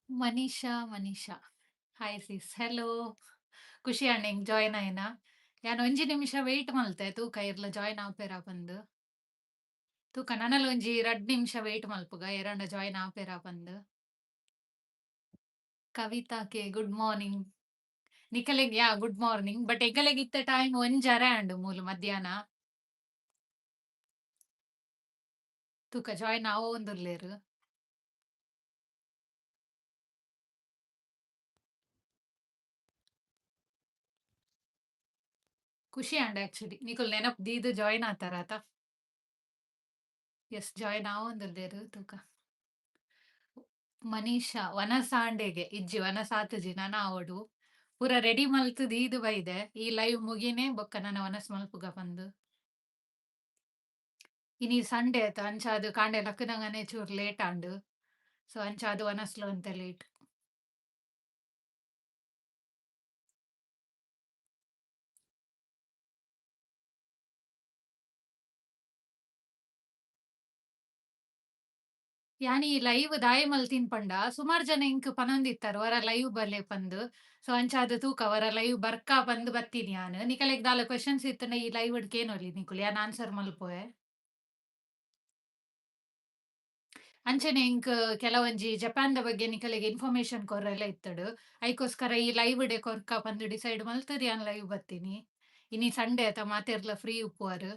Manisha, Manisha. Hi sis. Hello. ಖುಷಿ ಆಂಡ್ ಎಂಕ್ join ಆಯಿನ. ಯಾನ್ ಒಂಜಿ ನಿಮಿಷ ವೇಟ್ ಮಲ್ತೆ ತೂಕ ಇರ್ಲ ಜಾಯಿನ್ ಆಪೆರಾ ಪಂದ್. ತೂಕ ನನಲ ಒಂಜಿ ರಡ್ಡ್ ನಿಮಿಷ ವೇಟ್ ಮಲ್ಪುಗ ಏರಾಂಡ ಜಾಯಿನ್ ಆಪೆರಾ ಪಂದ್. Kavita K good morning. ನಿಕಲೆಗ್ yeah good morning. But ಎಗಲೆಗ್ ಇತ್ತೆ ಟೈಮ್ ಒಂಜರೆ ಆಂಡ್ ಮೂಲು ಮಧ್ಯಾಹ್ನ. ತೂಕ ಜಾಯಿನ್ ಆವೊಂದುಲ್ಲೆರ್. ಖುಷಿ ಆಂಡ್ ಆಕ್ಚುಲಿ. ನಿಕುಲ್ ನೆನಪ್ ದೀದ್ ಜಾಯಿನ್ ಆತಾರಾತ. ಎಸ್ ಜಾಯಿನ್ ಆವೊಂದುಲ್ಲೆರ್ ತೂಕ. ಮನೀಷಾ ವನಸಾಂಡೆಗೆ ಇಜ್ಜಿ ವನಸಾತುಜಿ ನನ ಆವೊಡು. ಪೂರ ರೆಡಿ ಮಲ್ತ್ ದೀದ್ ಬೈದೆ. ಈ ಲೈವ್ ಮುಗಿನೆ ಬೊಕ್ಕ ನನ ವನಸ್ ಮಲ್ಪುಗ ಪಂದ್. ಇನಿ ಸಂಡೇ ಆತ ಅಂಚಾದ್ ಕಾಂಡೆ ಲಕ್ಕುನಗನೆ ಚೂರ್ ಲೇಟ್ ಆಂಡ್. ಸೊ ಅಂಚಾದ್ ವನಸ್ಲ ಒಂತೆ ಲೇಟ್. ಯಾನ್ ಈ ಲೈವ್ ದಾಯೆ ಮಲ್ತಿನ್ ಪಂಡ ಸುಮಾರ್ ಜನ ಎಂಕ್ ಪನೊಂದಿತ್ತರ್ ಒರ ಲೈವ್ ಬಲೆ ಪಂದ್. ಸೊ ಅಂಚಾದ್ ತೂಕ ಒರ ಲೈವ್ ಬರ್ಕ ಪಂದ್ ಬತ್ತಿನಿ ಯಾನ್. ನಿಕಲೆಗ್ ದಾಲ ಕ್ವೆಷನ್ಸ್ ಇತ್ತ್ಂಡ ಈ ಲೈವ್ ಡ್ ಕೇನೊಲಿ ನಿಕುಲು ಯಾನ್ ಆನ್ಸರ್ ಮಲ್ಪುವೆ. ಅಂಚನೆ ಎಂಕ್ ಕೆಲವೊಂಜಿ ಜಪಾನ್ ದ ಬಗ್ಗೆ ನಿಕಲೆಗ್ ಇನ್ಫಾರ್ಮೇಶನ್ ಕೊರ್ರೆಲ ಇತ್ತುಂಡು. ಐಕೋಸ್ಕರ ಈ ಲೈವ್ ಡೇ ಕೊರ್ಕ ಪಂದ್ ಡಿಸೈಡ್ ಮಲ್ತುದು ಯಾನ್ ಲೈವ್ ಬತ್ತೀನಿ. ಇನಿ ಸಂಡೇ ಅತ ಮಾತೆರ್ಲ ಫ್ರೀ ಉಪ್ಪುವರ್.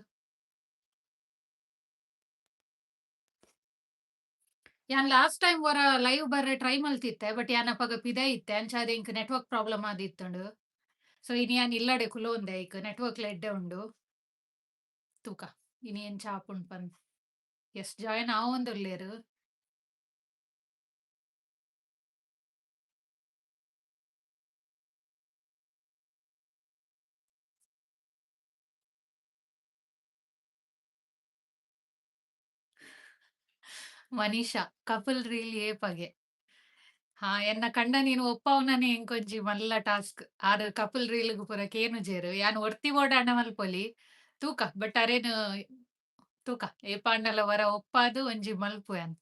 ಯಾನ್ ಲಾಸ್ಟ್ ಟೈಮ್ ಒರ ಲೈವ್ ಬರ್ರೆ ಟ್ರೈ ಮಲ್ತಿತ್ತೆ ಬಟ್ ಯಾನ್ ಅಪಗ ಪಿದಯಿ ಇತ್ತೆ ಅಂಚಾದ್ ಎಂಕ್ ನೆಟ್ವರ್ಕ್ ಪ್ರಾಬ್ಲಮ್ ಆದಿತ್ತುಂಡು. ಸೊ ಇನಿ ಯಾನ್ ಇಲ್ಲಡೆ ಕುಲೋಂದೆ ಐಕ್ ನೆಟ್ವರ್ಕ್ ಲ ಎಡ್ಡೆ ಉಂಡು. ತೂಕ ಇನಿ ಎಂಚ ಆಪುಂಡು ಪಂದ್. ಎಸ್ ಜಾಯಿನ್ ಆವೊಂದುಲ್ಲೆರ್. ಮನೀಷಾ ಕಪಲ್ ರೀಲ್ ಏಪಗೆ? ಹಾ ಎನ್ನ ಕಂಡನಿನ್ ಒಪ್ಪಾವುನನೇ ಎಂಕೊಂಜಿ ಮಲ್ಲ ಟಾಸ್ಕ್. ಆರ್ ಕಪಲ್ ರೀಲ್ ಗ್ ಪೂರ ಕೇನುಜೆರ್. ಯಾನ್ ಒರ್ತಿ ಬೋಡಾಂಡ ಮಲ್ಪೊಲಿ. ತೂಕ ಬಟ್ ಅರೆನ್ ತೂಕ ಏಪಾಂಡಲ ಒರ ಒಪ್ಪಾದ್ ಒಂಜಿ ಮಲ್ಪುವೆ ಯಾನ್.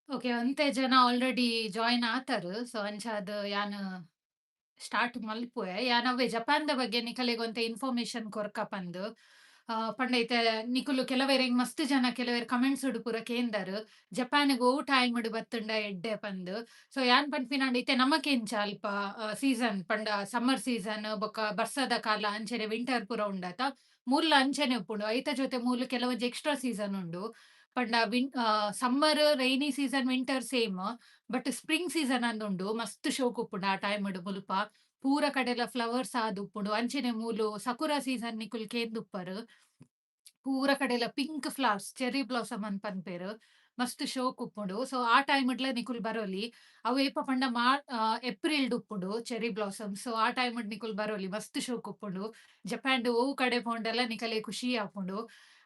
ಓಕೆ ಒಂತೆ ಜನ ಆಲ್ರೆಡಿ ಜಾಯಿನ್ ಆತರ್. ಸೊ ಅಂಚಾದ್ ಯಾನ್ ಸ್ಟಾರ್ಟ್ ಮಲ್ಪುವೆ. ಯಾನ್ ಅವ್ವೆ ಜಪಾನ್ ದ ಬಗ್ಗೆ ನಿಕಲೆಗ್ ಒಂತೆ ಇನ್ಫಾರ್ಮೇಶನ್ ಕೊರ್ಕ ಪಂದ್. ಪಂಡ ಇತ್ತೆ ನಿಕುಲು ಕೆಲವೆರ್ ಎಂಕ್ ಮಸ್ತ್ ಜನ ಕೆಲವೆರ್ ಕಮೆಂಟ್ಸ್ ಡ್ ಪೂರ ಕೇಂದರ್. ಜಪಾನ್ ಗ್ ಒವು ಟೈಮ್ ಡ್ ಬತ್ತ್ಂಡ ಎಡ್ಡೆ ಪಂದ್. ಸೊ ಯಾನ್ ಪನ್ಪಿನಾಂಡ ಇತ್ತೆ ನಮಕ್ ಎಂಚ ಅಲ್ಪ ಸೀಸನ್ ಪಂಡ ಸಮ್ಮರ್ ಸೀಸನ್ ಬೊಕ್ಕ ಬರ್ಸದ ಕಾಲ ಅಂಚನೆ ವಿಂಟರ್ ಪೂರ ಉಂಡತ. ಮೂಲ್ಲ ಅಂಚನೆ ಉಪ್ಪುಂಡು. ಐತ ಜೊತೆ ಮೂಲು ಕೆಲವೊಂಜಿ ಎಕ್ಸ್ಟ್ರಾ ಸೀಸನ್ ಉಂಡು. ಪಂಡ summer, rainy season, winter same. But spring season ಅಂದ್ ಉಂಡು. ಮಸ್ತ್ ಶೋಕು ಉಪ್ಪುಂಡು ಆ ಟೈಮ್ ಡ್ ಮುಲ್ಪ. ಪೂರ ಕಡೆಲ ಫ್ಲವರ್ಸ್ ಆದುಪ್ಪುಂಡು. ಅಂಚನೆ ಮೂಲು ಸಕುರ ಸೀಸನ್ ನಿಕುಲು ಕೇಂದುಪ್ಪರ್. ಪೂರ ಕಡೆಲ ಪಿಂಕ್ ಫ್ಲವರ್ಸ್ ಚೆರ್ರಿ ಬ್ಲಾಸಮ್ ಅಂದ್ ಪನ್ಪೆರ್. ಮಸ್ತ್ ಶೋಕ್ ಉಪ್ಪುಂಡು. ಸೊ ಆ ಟೈಮ್ ಡ್ಲ ನಿಕುಲು ಬರೊಲಿ. ಅವು ಏಪ ಪಂಡ ಏಪ್ರಿಲ್ ಡ್ ಉಪ್ಪುಂಡು ಚೆರ್ರಿ ಬ್ಲಾಸಮ್. ಸೊ ಆ ಟೈಮ್ ಡ್ ನಿಕುಲು ಬರೊಲಿ ಮಸ್ತ್ ಶೋಕ್ ಉಪ್ಪುಂಡು. ಜಪಾನ್ ಡ್ ಒವು ಕಡೆ ಪೋಂಡಲ ನಿಕಲೆ ಖುಷಿ ಆಪುಂಡು.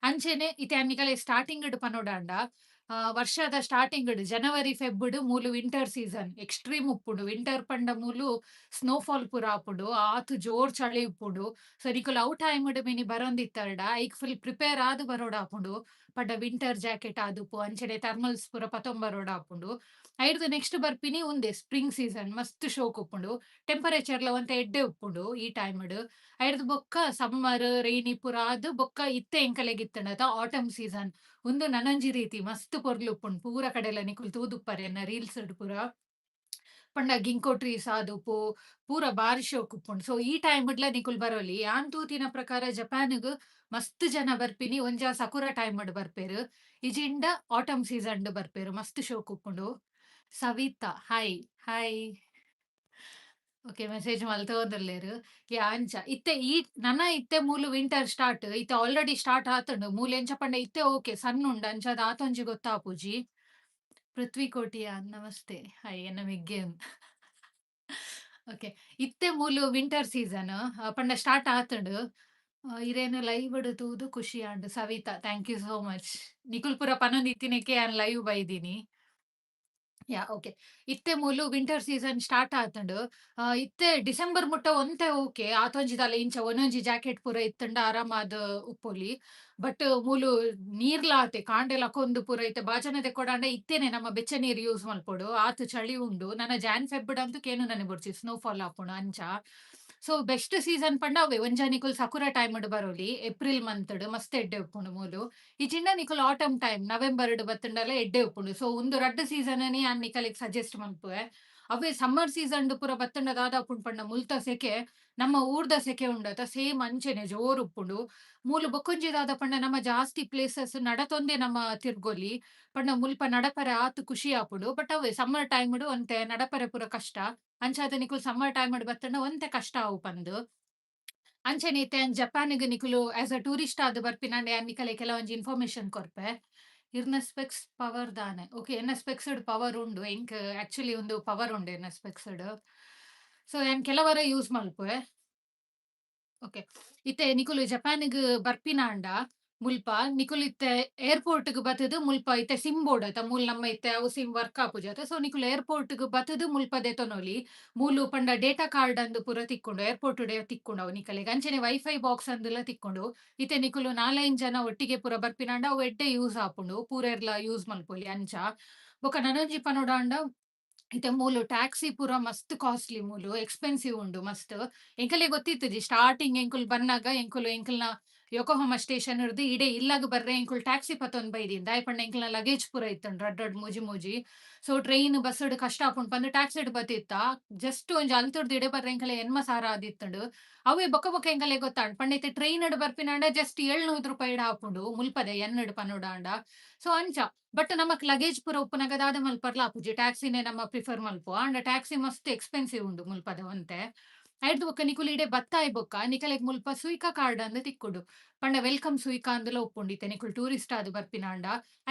ಅಂಚೆನೆ ಇತ್ತೆ ಯಾನ್ ನಿಕಲೆ ಸ್ಟಾರ್ಟಿಂಗ್ ಡ್ ಪನೊಡಾಂಡ ವರ್ಷದ ಸ್ಟಾರ್ಟಿಂಗ್ ಡ್ ಜನವರಿ ಫೆಬ್ ಡ್ ಮೂಲು ವಿಂಟರ್ ಸೀಸನ್ ಎಕ್ಸ್ಟ್ರೀಮ್ ಉಪ್ಪುಂಡು. ವಿಂಟರ್ ಪಂಡ ಮೂಲು ಸ್ನೋಫಾಲ್ ಪೂರ ಆಪುಂಡು. ಆತ್ ಜೋರ್ ಚಳಿ ಉಪ್ಪುಂಡು. ಸೊ ನಿಕುಲು ಅವು ಟೈಮ್ ಡ್ ಮಿನಿ ಬರೊಂದಿತ್ತರ್ಡ ಐಕ್ ಫುಲ್ ಪ್ರಿಪೇರ್ ಆದ್ ಬರೊಡಾಪುಂಡು. ಪಂಡ ವಿಂಟರ್ ಜಾಕೆಟ್ ಆದುಪ್ಪು ಅಂಚನೆ ಥರ್ಮಲ್ಸ್ ಪೂರ ಪತೊಂದು ಬರೊಡಾಪುಂಡು. ಐಡ್ದ್ ನೆಕ್ಸ್ಟ್ ಬರ್ಪಿನಿ ಉಂದೆ ಸ್ಪ್ರಿಂಗ್ ಸೀಸನ್ ಮಸ್ತ್ ಶೋಕ್ ಉಪ್ಪುಂಡು. ಟೆಂಪರೇಚರ್ ಲ ಒಂತೆ ಎಡ್ಡೆ ಉಪ್ಪುಂಡು ಈ ಟೈಮ್ ಡ್. ಐಡ್ದ್ ಬೊಕ್ಕ ಸಮ್ಮರ್ ರೈನಿ ಪೂರ ಆದ್ ಬೊಕ್ಕ ಇತ್ತೆ ಎಂಕಲೆಗ್ ಇತ್ತ್ಂಡತ ಆಟಮ್ ಸೀಸನ್. ಉಂದು ನನೊಂಜಿ ರೀತಿ ಮಸ್ತ್ ಪೊರ್ಲು ಉಪ್ಪುಂಡು. ಪೂರ ಕಡೆಲ ನಿಕುಲು ತೂದುಪ್ಪರ್ ಎನ್ನ ರೀಲ್ಸ್ ಡ್ ಪೂರ. ಪಂಡ ಗಿಂಕೋ ಟ್ರೀಸ್ ಆದುಪ್ಪು ಪೂರ ಬಾರಿ ಶೋಕ್ ಉಪ್ಪುಂಡು. ಸೊ ಈ ಟೈಮ್ ಡ್ಲ ನಿಕುಲು ಬರೊಲಿ. ಯಾನ್ ತೂತಿನ ಪ್ರಕಾರ ಜಪಾನ್ ಗ್ ಮಸ್ತ್ ಜನ ಬರ್ಪಿನಿ ಒಂಜಾ ಸಕುರ ಟೈಮ್ ಡ್ ಬರ್ಪೆರ್. ಇಜಿಂಡ ಆಟಮ್ ಸೀಸನ್ ಡ್ ಬರ್ಪೆರ್. ಮಸ್ತ್ ಶೋಕ್ ಉಪ್ಪುಂಡು. Savita hi hi. Okay message ಮಲ್ತೊಂದುಲ್ಲೆರ್. ಯಾ ಅಂಚ ಇತ್ತೆ ಈ ನನ ಇತ್ತೆ ಮೂಲು ವಿಂಟರ್ ಸ್ಟಾರ್ಟ್ ಇತ್ತೆ ಆಲ್ರೆಡಿ ಸ್ಟಾರ್ಟ್ ಆತುಂಡು. ಮೂಲು ಎಂಚ ಪಂಡ ಇತ್ತೆ ಓಕೆ ಸನ್ ಉಂಡು ಅಂಚಾದ್ ಆತೊಂಜಿ ಗೊತ್ತಾಪುಜಿ. ಪೃಥ್ವಿ ಕೋಟಿಯಾನ್ ನಮಸ್ತೆ. ಹಾಯ್ ಎನ್ನ ಮೆಗ್ಗೆ ಓಕೆ ಇತ್ತೆ ಮೂಲು ವಿಂಟರ್ ಸೀಸನ್ ಪಂಡ ಸ್ಟಾರ್ಟ್ ಆತುಂಡು. ಇರೇನು ಲೈವ್ ಡ್ ತೂದು ಖುಷಿ ಆಂಡ್ Savita thank you so much. ನಿಕುಲು ಪೂರ ಪನೊಂದಿತ್ತಿನೆಕ್ಕೆ ಯಾನ್ ಲೈವ್ ಬೈದಿನಿ. ಯಾ, ಓಕೆ. ಇತ್ತೆ ಮೂಲು ವಿಂಟರ್ ಸೀಸನ್ ಸ್ಟಾರ್ಟ್ ಆತುಂಡು. ಇತ್ತೆ ಡಿಸೆಂಬರ್ ಮುಟ್ಟ ಒಂತೆ ಓಕೆ. ಆತೊಂಜಿ ದಾಲ ಇಂಚ ಒಂಜೊಂಜಿ ಜಾಕೆಟ್ ಪೂರ ಇತ್ತುಂಡ ಆರಾಮಾದ್ ಉಪ್ಪೊಲಿ. ಬಟ್ ಮೂಲು ನೀರ್ಲ ಆತೆ ಕಾಂಡೆ ಲಕೊಂದು ಪೂರ ಇತ್ತೆ ಬಾಜನ ದೆಕ್ಕೊಡಾಂಡ ಇತ್ತೆನೆ ನಮ್ಮ ಬೆಚ್ಚ ನೀರ್ ಯೂಸ್ ಮಲ್ಪೊಡು. ಆತ್ ಚಳಿ ಉಂಡು. ನನ ಜಾನ್ ಫೆಬ್ ಡ್ ಅಂತು ಕೇನುನನೆ ಬೊಡ್ಚಿ, ಸ್ನೋಫಾಲ್ ಆಪುಂಡು ಅಂಚ. ಸೊ ಬೆಸ್ಟ್ ಸೀಸನ್ ಪಂಡ ಅವ್ವೆ ಒಂಜ ನಿಕುಲ್ ಸಕುರ ಟೈಮ್ ಡ್ ಬರೊಲಿ. ಏಪ್ರಿಲ್ ಮಂತ್ ಡ್ ಮಸ್ತ್ ಎಡ್ಡೆ ಉಪ್ಪುಂಡು ಮೂಲು. ಇಜಿಂಡ ನಿಕುಲ್ ಆಟಮ್ ಟೈಮ್ ನವೆಂಬರ್ ಡ್ ಬತ್ತುಂಡಲ ಎಡ್ಡೆ ಉಪ್ಪುಂಡು. ಸೊ ಉಂದು ರಡ್ಡ್ ಸೀಸನ್ ನೇ ಯಾನ್ ನಿಕಲೆಗ್ ಸಜೆಸ್ಟ್ ಮನ್ಪುವೆ. ಅವ್ವೆ ಸಮ್ಮರ್ ಸೀಸನ್ ಡ್ ಪೂರ ಬತ್ತುಂಡ ದಾದ ಆಪುಂಡು ಪಂಡ, ಮುಲ್ತ ಸೆಕೆ ನಮ್ಮ ಊರ್ದ ಸೆಕೆ ಉಂಡತ, ಸೇಮ್ ಅಂಚೆನೆ ಜೋರು ಉಪ್ಪುಂಡು. ಮೂಲು ಬೊಕ್ಕೊಂಜಿ ದಾದ ಪಂಡ, ನಮ್ಮ ಜಾಸ್ತಿ ಪ್ಲೇಸಸ್ ನಡತೊಂದೆ ನಮ್ಮ ತಿರ್ಗೊಲಿ. ಪಂಡ ಮುಲ್ಪ ನಡಪರೆ ಆತ್ ಖುಷಿ ಆಪುಂಡು. ಬಟ್ ಅವ್ವೆ ಸಮ್ಮರ್ ಟೈಮ್ ಡ್ ಒಂತೆ ನಡಪರೆ ಪೂರ ಕಷ್ಟ. ಅಂಚಾದ್ ನಿಕುಲ್ ಸಮ್ಮರ್ ಟೈಮ್ ಡ್ ಬತ್ತುಂಡ ಒಂತೆ ಕಷ್ಟ ಆವು ಪಂದ್. ಅಂಚೆನೆ ಇತ್ತೆ ಯಾನ್ ಜಪಾನ್ ಗ್ ನಿಕುಲು ಆಸ್ ಅ ಟೂರಿಸ್ಟ್ ಆದ್ ಬರ್ಪಿನಾಂಡ ಯಾನ್ ನಿಕಲೆ ಕೆಲವೊಂಜಿ ಇನ್ಫಾರ್ಮೇಶನ್ ಕೊರ್ಪೆ. ಇರ್ನ ಸ್ಪೆಕ್ಸ್ ಪವರ್ ದಾನೆ? ಓಕೆ, ಎನ್ನ ಸ್ಪೆಕ್ಸ್ ಡ್ ಪವರ್ ಉಂಡು. ಎಂಕ್ ಆಕ್ಚುಲಿ ಉಂದು ಪವರ್ ಉಂಡು ಎನ್ನ ಸ್ಪೆಕ್ಸ್ ಡ್. ಸೊ ಯಾನ್ ಕೆಲವರ ಯೂಸ್ ಮಲ್ಪುವೆ. ಓಕೆ, ಇತ್ತೆ ನಿಕುಲು ಜಪಾನ್ ಗ್ ಬರ್ಪಿನಾಂಡ ಮುಲ್ಪ ನಿಕುಲು ಇತ್ತೆ ಏರ್ಪೋರ್ಟ್ ಗ್ ಬತ್ತುದು ಮುಲ್ಪ ಇತ್ತೆ ಸಿಮ್ ಬೋರ್ಡ್ ಅತ, ಮೂಲು ನಮ್ಮ ಇತ್ತೆ ಅವು ಸಿಮ್ ವರ್ಕ್ ಆಪುಜಿ ಅತ. ಸೊ ನಿಕುಲು ಏರ್ಪೋರ್ಟ್ ಗ್ ಬತ್ತುದು ಮುಲ್ಪ ದೆತೊನೊಲಿ. ಮೂಲು ಪಂಡ ಡೇಟಾ ಕಾರ್ಡ್ ಅಂದ್ ಪೂರ ತಿಕ್ಕುಂಡು, ಏರ್ಪೋರ್ಟ್ ಡೇ ತಿಕ್ಕುಂಡು ಅವು ನಿಕಲೆಗ್. ಅಂಚೆನೆ ವೈಫೈ ಬಾಕ್ಸ್ ಅಂದುಲ ತಿಕ್ಕುಂಡು. ಇತ್ತೆ ನಿಕುಲು ನಾಲೈನ್ ಜನ ಒಟ್ಟಿಗೆ ಪೂರ ಬರ್ಪಿನಾಂಡ ಅವು ಎಡ್ಡೆ ಯೂಸ್ ಆಪುಂಡು, ಪೂರೆರ್ಲ ಯೂಸ್ ಮಲ್ಪೊಲಿ ಅಂಚ. ಬೊಕ ನನೊಂಜಿ ಪನೊಡಾಂಡ, ಇತ್ತೆ ಮೂಲು ಟ್ಯಾಕ್ಸಿ ಪೂರ ಮಸ್ತ್ ಕಾಸ್ಟ್ಲಿ, ಮೂಲು ಎಕ್ಸ್‌ಪೆನ್ಸಿವ್ ಉಂಡು ಮಸ್ತ್. ಎಂಕಲೆಗ್ ಗೊತ್ತಿತ್ತುಜಿ. ಸ್ಟಾರ್ಟಿಂಗ್ ಎಂಕುಲು ಬನ್ನಗ ಎಂಕುಲು ಎಂಕಲ್ನ ಯೋಕೋಹಾಮ ಸ್ಟೇಷನ್ ರ್ದ್ ಇಡೆ ಇಲ್ಲಗ್ ಬರ್ರೆ ಎಂಕುಲು ಟ್ಯಾಕ್ಸಿ ಪತೊಂದು ಬೈದಿನಿ. ದಾಯೆ ಪಂಡ ಎಂಕಲ್ನ ಲಗೇಜ್ ಪೂರ ಇತ್ತುಂಡು ರಡ್ಡ್ ರಡ್ಡ್ ಮೂಜಿ ಮೂಜಿ. ಸೊ ಟ್ರೈನ್ ಬಸ್ ಡ್ ಕಷ್ಟ ಆಪುಂಡು ಪಂದ್ ಟ್ಯಾಕ್ಸಿಡ್ ಬತ್ತಿತ್ತ. ಜಸ್ಟ್ ಒಂಜಿ ಅಲ್ತುರ್ದು ಇಡೆ ಬರ್ರೆ ಎಂಕಲೆ 80,000 ಆದಿತ್ತುಂಡು. ಅವ್ವೆ ಬೊಕ ಬೊಕ ಎಂಕಲೆಗ್ ಗೊತ್ತಾಂಡ್. ಪಂಡ ಇತ್ತೆ ಟ್ರೈನ್ ಡ್ ಬರ್ಪಿನಾಂಡ ಜಸ್ಟ್ 700 ರೂಪಾಯಿಡ್ ಆಪುಂಡು ಮುಲ್ಪದ ಯೆನ್ ಡ್ ಪನೊಡಾಂಡ. ಸೊ ಅಂಚ. ಬಟ್ ನಮಕ್ ಲಗೇಜ್ ಪೂರ ಉಪ್ಪುನಗ ದಾದ ಮಲ್ಪರ್ಲ ಆಪುಜಿ. ಟ್ಯಾಕ್ಸಿನೇ ನಮ ಪ್ರಿಫರ್ ಮಲ್ಪುವ. ಆಂಡ ಟ್ಯಾಕ್ಸಿ ಮಸ್ತ್ ಎಕ್ಸ್‌ಪೆನ್ಸಿವ್ ಉಂಡು ಮುಲ್ಪದ ಒಂತೆ. ಐರ್ದ್ ಬೊಕ್ಕ ನಿಕುಲು ಇಡೆ ಬತ್ತಾಯಿ ಬೊಕ್ಕ ನಿಕಲೆಗ್ ಮುಲ್ಪ ಸುಯಿಕಾ ಕಾರ್ಡ್ ಅಂದ್ ತಿಕ್ಕುಂಡು. ಪಂಡ welcome ಸುಯಿಕಾ ಅಂದುಲ ಉಪ್ಪುಂಡು. ಇತ್ತೆ ನಿಕುಲು ಟೂರಿಸ್ಟ್ ಆದ್ ಬರ್ಪಿನಾಂಡ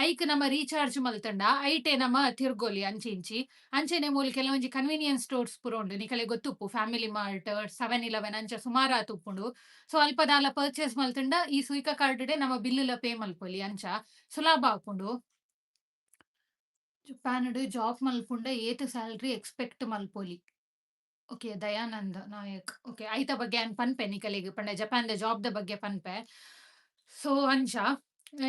ಐಕ್ ನಮ ರೀಚಾರ್ಜ್ ಮಲ್ತಂಡ ಐಟೆ ನಮ ತಿರ್ಗೊಲಿ ಅಂಚಿ ಇಂಚಿ. ಅಂಚೆನೆ ಮೂಲು ಕೆಲವೊಂಜಿ ಕನ್ವೀನಿಯನ್ಸ್ ಸ್ಟೋರ್ಸ್ ಪೂರ ಉಂಡು. ನಿಕಲೆಗ್ ಗೊತ್ತುಪ್ಪು, ಫ್ಯಾಮಿಲಿ ಮಾರ್ಟ್, 7-11 ಅಂಚ ಸುಮಾರಾತ್ ಉಪ್ಪುಂಡು. ಸೊ ಅಲ್ಪ ದಾಲ ಪರ್ಚೇಸ್ ಮಲ್ತಂಡ ಈ ಸುಯಿಕಾ ಕಾರ್ಡ್ ಡೇ ನಮ ಬಿಲ್ ಲ ಪೇ ಮಲ್ಪೊಲಿ, ಅಂಚ ಸುಲಭ ಆಪುಂಡು. ಜಪಾನ್ ಡ್ ಜಾಬ್ ಮಲ್ಪುಂಡ ಏತ್ ಸ್ಯಾಲರಿ ಎಕ್ಸ್‌ಪೆಕ್ಟ್ ಮಲ್ಪೊಲಿ? ಓಕೆ, ದಯಾನಂದ್ ನಾಯಕ್. ಓಕೆ, ಐತ ಬಗ್ಗೆ ಯಾನ್ ಪನ್ಪೆ ನಿಕಲೆಗ್. ಪಂಡ ಜಪಾನ್ ದ ಜಾಬ್ ದ ಬಗ್ಗೆ ಪನ್ಪೆ. ಸೊ ಅಂಚ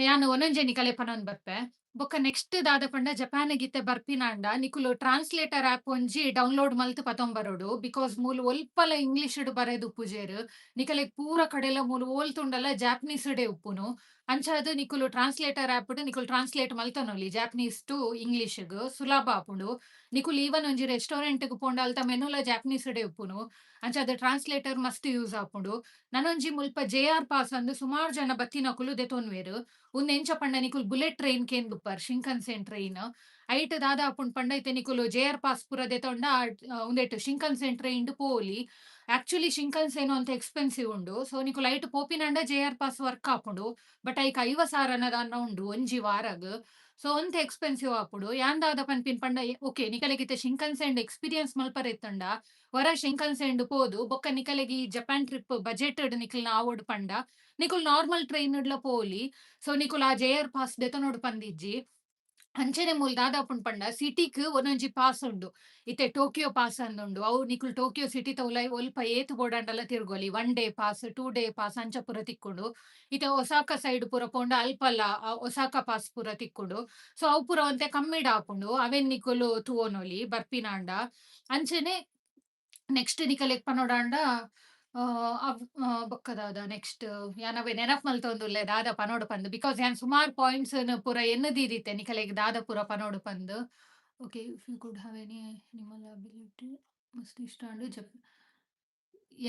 ಯಾನ್ ಒಂದೊಂಜೆ ನಿಕಲೆ ಪನೊಂದು ಬರ್ಪೆ. ಬೊಕ್ಕ ನೆಕ್ಸ್ಟ್ ದಾದ ಪಂಡ, ಜಪಾನ್ ಗ್ ಇತ್ತೆ ಬರ್ಪಿನಾಂಡ ನಿಕುಲು ಟ್ರಾನ್ಸ್ಲೇಟರ್ ಆಪ್ ಒಂಜಿ ಡೌನ್ಲೋಡ್ ಮಲ್ತ್ ಪತೊಂಬರೊಡು. Because ಮೂಲು ಒಲ್ಪಲ ಇಂಗ್ಲಿಷ್ ಡ್ ಬರೆದುಪ್ಪುಜೆರ್. ನಿಕಲೆಗ್ ಪೂರ ಕಡೆಲ ಮೂಲು ಓಲ್ ತೂಂಡಲ ಜಾಪನೀಸ್ ಡೇ ಉಪ್ಪುನು. ಅಂಚಾದ್ ನಿಕುಲು ಟ್ರಾನ್ಸ್ಲೇಟರ್ ಆಪ್ ಡ್ ನಿಕುಲು ಟ್ರಾನ್ಸ್ಲೇಟ್ ಮಲ್ತೊನೊಲಿ ಜಾಪನೀಸ್ ಟು ಇಂಗ್ಲಿಷ್ ಗ್, ಸುಲಭ ಆಪುಂಡು. ನಿಕುಲು ಈವನ್ ಒಂಜಿ ರೆಸ್ಟೋರೆಂಟ್ ಗ್ ಪೋಂಡ ಅಲ್ತ ಮೆನುಲ ಜಾಪನೀಸ್ ಡೇ ಉಪ್ಪುನು. ಅಂಚಾದ್ ಟ್ರಾನ್ಸ್ಲೇಟರ್ ಮಸ್ತ್ ಯೂಸ್ ಆಪುಂಡು. ನನೊಂಜಿ ಮುಲ್ಪ ಜೆ.ಆರ್ ಪಾಸ್ ಅಂದ್ ಸುಮಾರ್ ಜನ ಬತ್ತಿನಕುಲು ದೆತೊನ್ವೆರ್. ಉಂದು ಎಂಚ ಪಂಡ, ನಿಕುಲು ಬುಲೆಟ್ ಟ್ರೈನ್ ಕೇಂದುಪ್ಪರ್, ಶಿಂಕನ್ಸೆನ್ ಟ್ರೈನ್. ಐಟ್ ದಾದ ಆಪುಂಡು ಪಂಡ, ಇತ್ತೆ ನಿಕುಲು ಜೆ.ಆರ್ ಪಾಸ್ ಪೂರ ದೆತೊಂಡ ಉಂದೆಟ್ ಶಿಂಕನ್ಸೆನ್ ಟ್ರೈನ್ ಡ್ ಪೋವೊಲಿ. ಆಕ್ಚುಲಿ ಶಿಂಕನ್ಸೆನ್ ಒಂತೆ ಎಕ್ಸ್‌ಪೆನ್ಸಿವ್ ಉಂಡು. ಸೊ ನಿಕುಲು ಐಟ್ ಪೋಪಿನಾಂಡ ಜೆ.ಆರ್ ಪಾಸ್ ವರ್ಕ್ ಆಪುಂಡು. ಬಟ್ ಐಕ್ 50,000 ದಾನ್ನ ಉಂಡು ಒಂಜಿ ವಾರಗ್. ಸೊ ಒಂತೆ ಎಕ್ಸ್‌ಪೆನ್ಸಿವ್ ಆಪುಂಡು. ಯಾನ್ ದಾದ ಪನ್ಪಿನ್ ಪಂಡ, ಓಕೆ, ನಿಕಲೆಗ್ ಇತ್ತೆ ಶಿಂಕನ್ಸೆನ್ ಎಕ್ಸ್‌ಪೀರಿಯನ್ಸ್ ಮಲ್ಪರೆ ಇತ್ತುಂಡ ವರ ಶಿಂಕನ್ಸೆನ್ ಪೋದು, ಬೊಕ್ಕ ನಿಕಲೆಗ್ ಈ ಜಪಾನ್ ಟ್ರಿಪ್ ಬಜೆಟ್ ಡ್ ನಿಕಲ್ನ ಆವೊಡು ಪಂಡ ನಿಕುಲು ನಾರ್ಮಲ್ ಟ್ರೈನ್ ಡ್ಲ ಪೋವೊಲಿ. ಸೊ ನಿಕುಲು ಆ ಜೆ.ಆರ್ ಪಾಸ್ ದೆತೊನೊಡು ಪಂದಿಜ್ಜಿ. ಅಂಚೆನೆ ಮೂಲು ದಾದ ಆಪುಂಡು ಪಂಡ, ಸಿಟಿಕ್ ಒಂದೊಂಜಿ ಪಾಸ್ ಉಂಡು. ಇತ್ತೆ ಟೋಕಿಯೋ ಪಾಸ್ ಅಂದುಂಡು. ಅವು ನಿಕುಲು ಟೋಕಿಯೋ ಸಿಟಿ ತ ಉಲಾಯಿ ಒಲ್ಪ ಏತ್ ಬೋಡಾಂಡಲ ತಿರ್ಗೊಲಿ. 1 day pass, 2 day pass ಅಂಚ ಪೂರ ತಿಕ್ಕುಂಡು. ಇತ್ತೆ ಒಸಾಕ ಸೈಡ್ ಪೂರ ಪೋಂಡ ಅಲ್ಪಲ ಒಸಾಕ ಪಾಸ್ ಪೂರ ತಿಕ್ಕುಂಡು. ಸೊ ಅವು ಪೂರ ಒಂತೆ ಕಮ್ಮಿಡ್ ಆಪುಂಡು. ಅವೆನ್ ನಿಕುಲು ತೂವೊನೊಲಿ ಬರ್ಪಿನಾಂಡ. ಅಂಚೆನೆ ನೆಕ್ಸ್ಟ್ ನಿಕಲೆಗ್ ಪನೊಡಾಂಡ ಅವ್ ಬೊಕ್ಕ ದಾದ ನೆಕ್ಸ್ಟ್? ಯಾನ್ ಅವೆ ನೆನಪ್ ಮಲ್ತೊಂದುಲ್ಲೆ ದಾದ ಪನೊಡು ಪಂದ್. Because ಯಾನ್ ಸುಮಾರ್ ಪಾಯಿಂಟ್ಸ್ ನ್ ಪೂರ ಎನ್ನ್ ದೀದಿತ್ತೆ ನಿಕಲೆಗ್ ದಾದ ಪೂರ ಪನೊಡು ಪಂದ್. Okay, if you could have any animal ability. ಮಸ್ತ್ ಇಷ್ಟ ಆಂಡ್ ಜಪ್.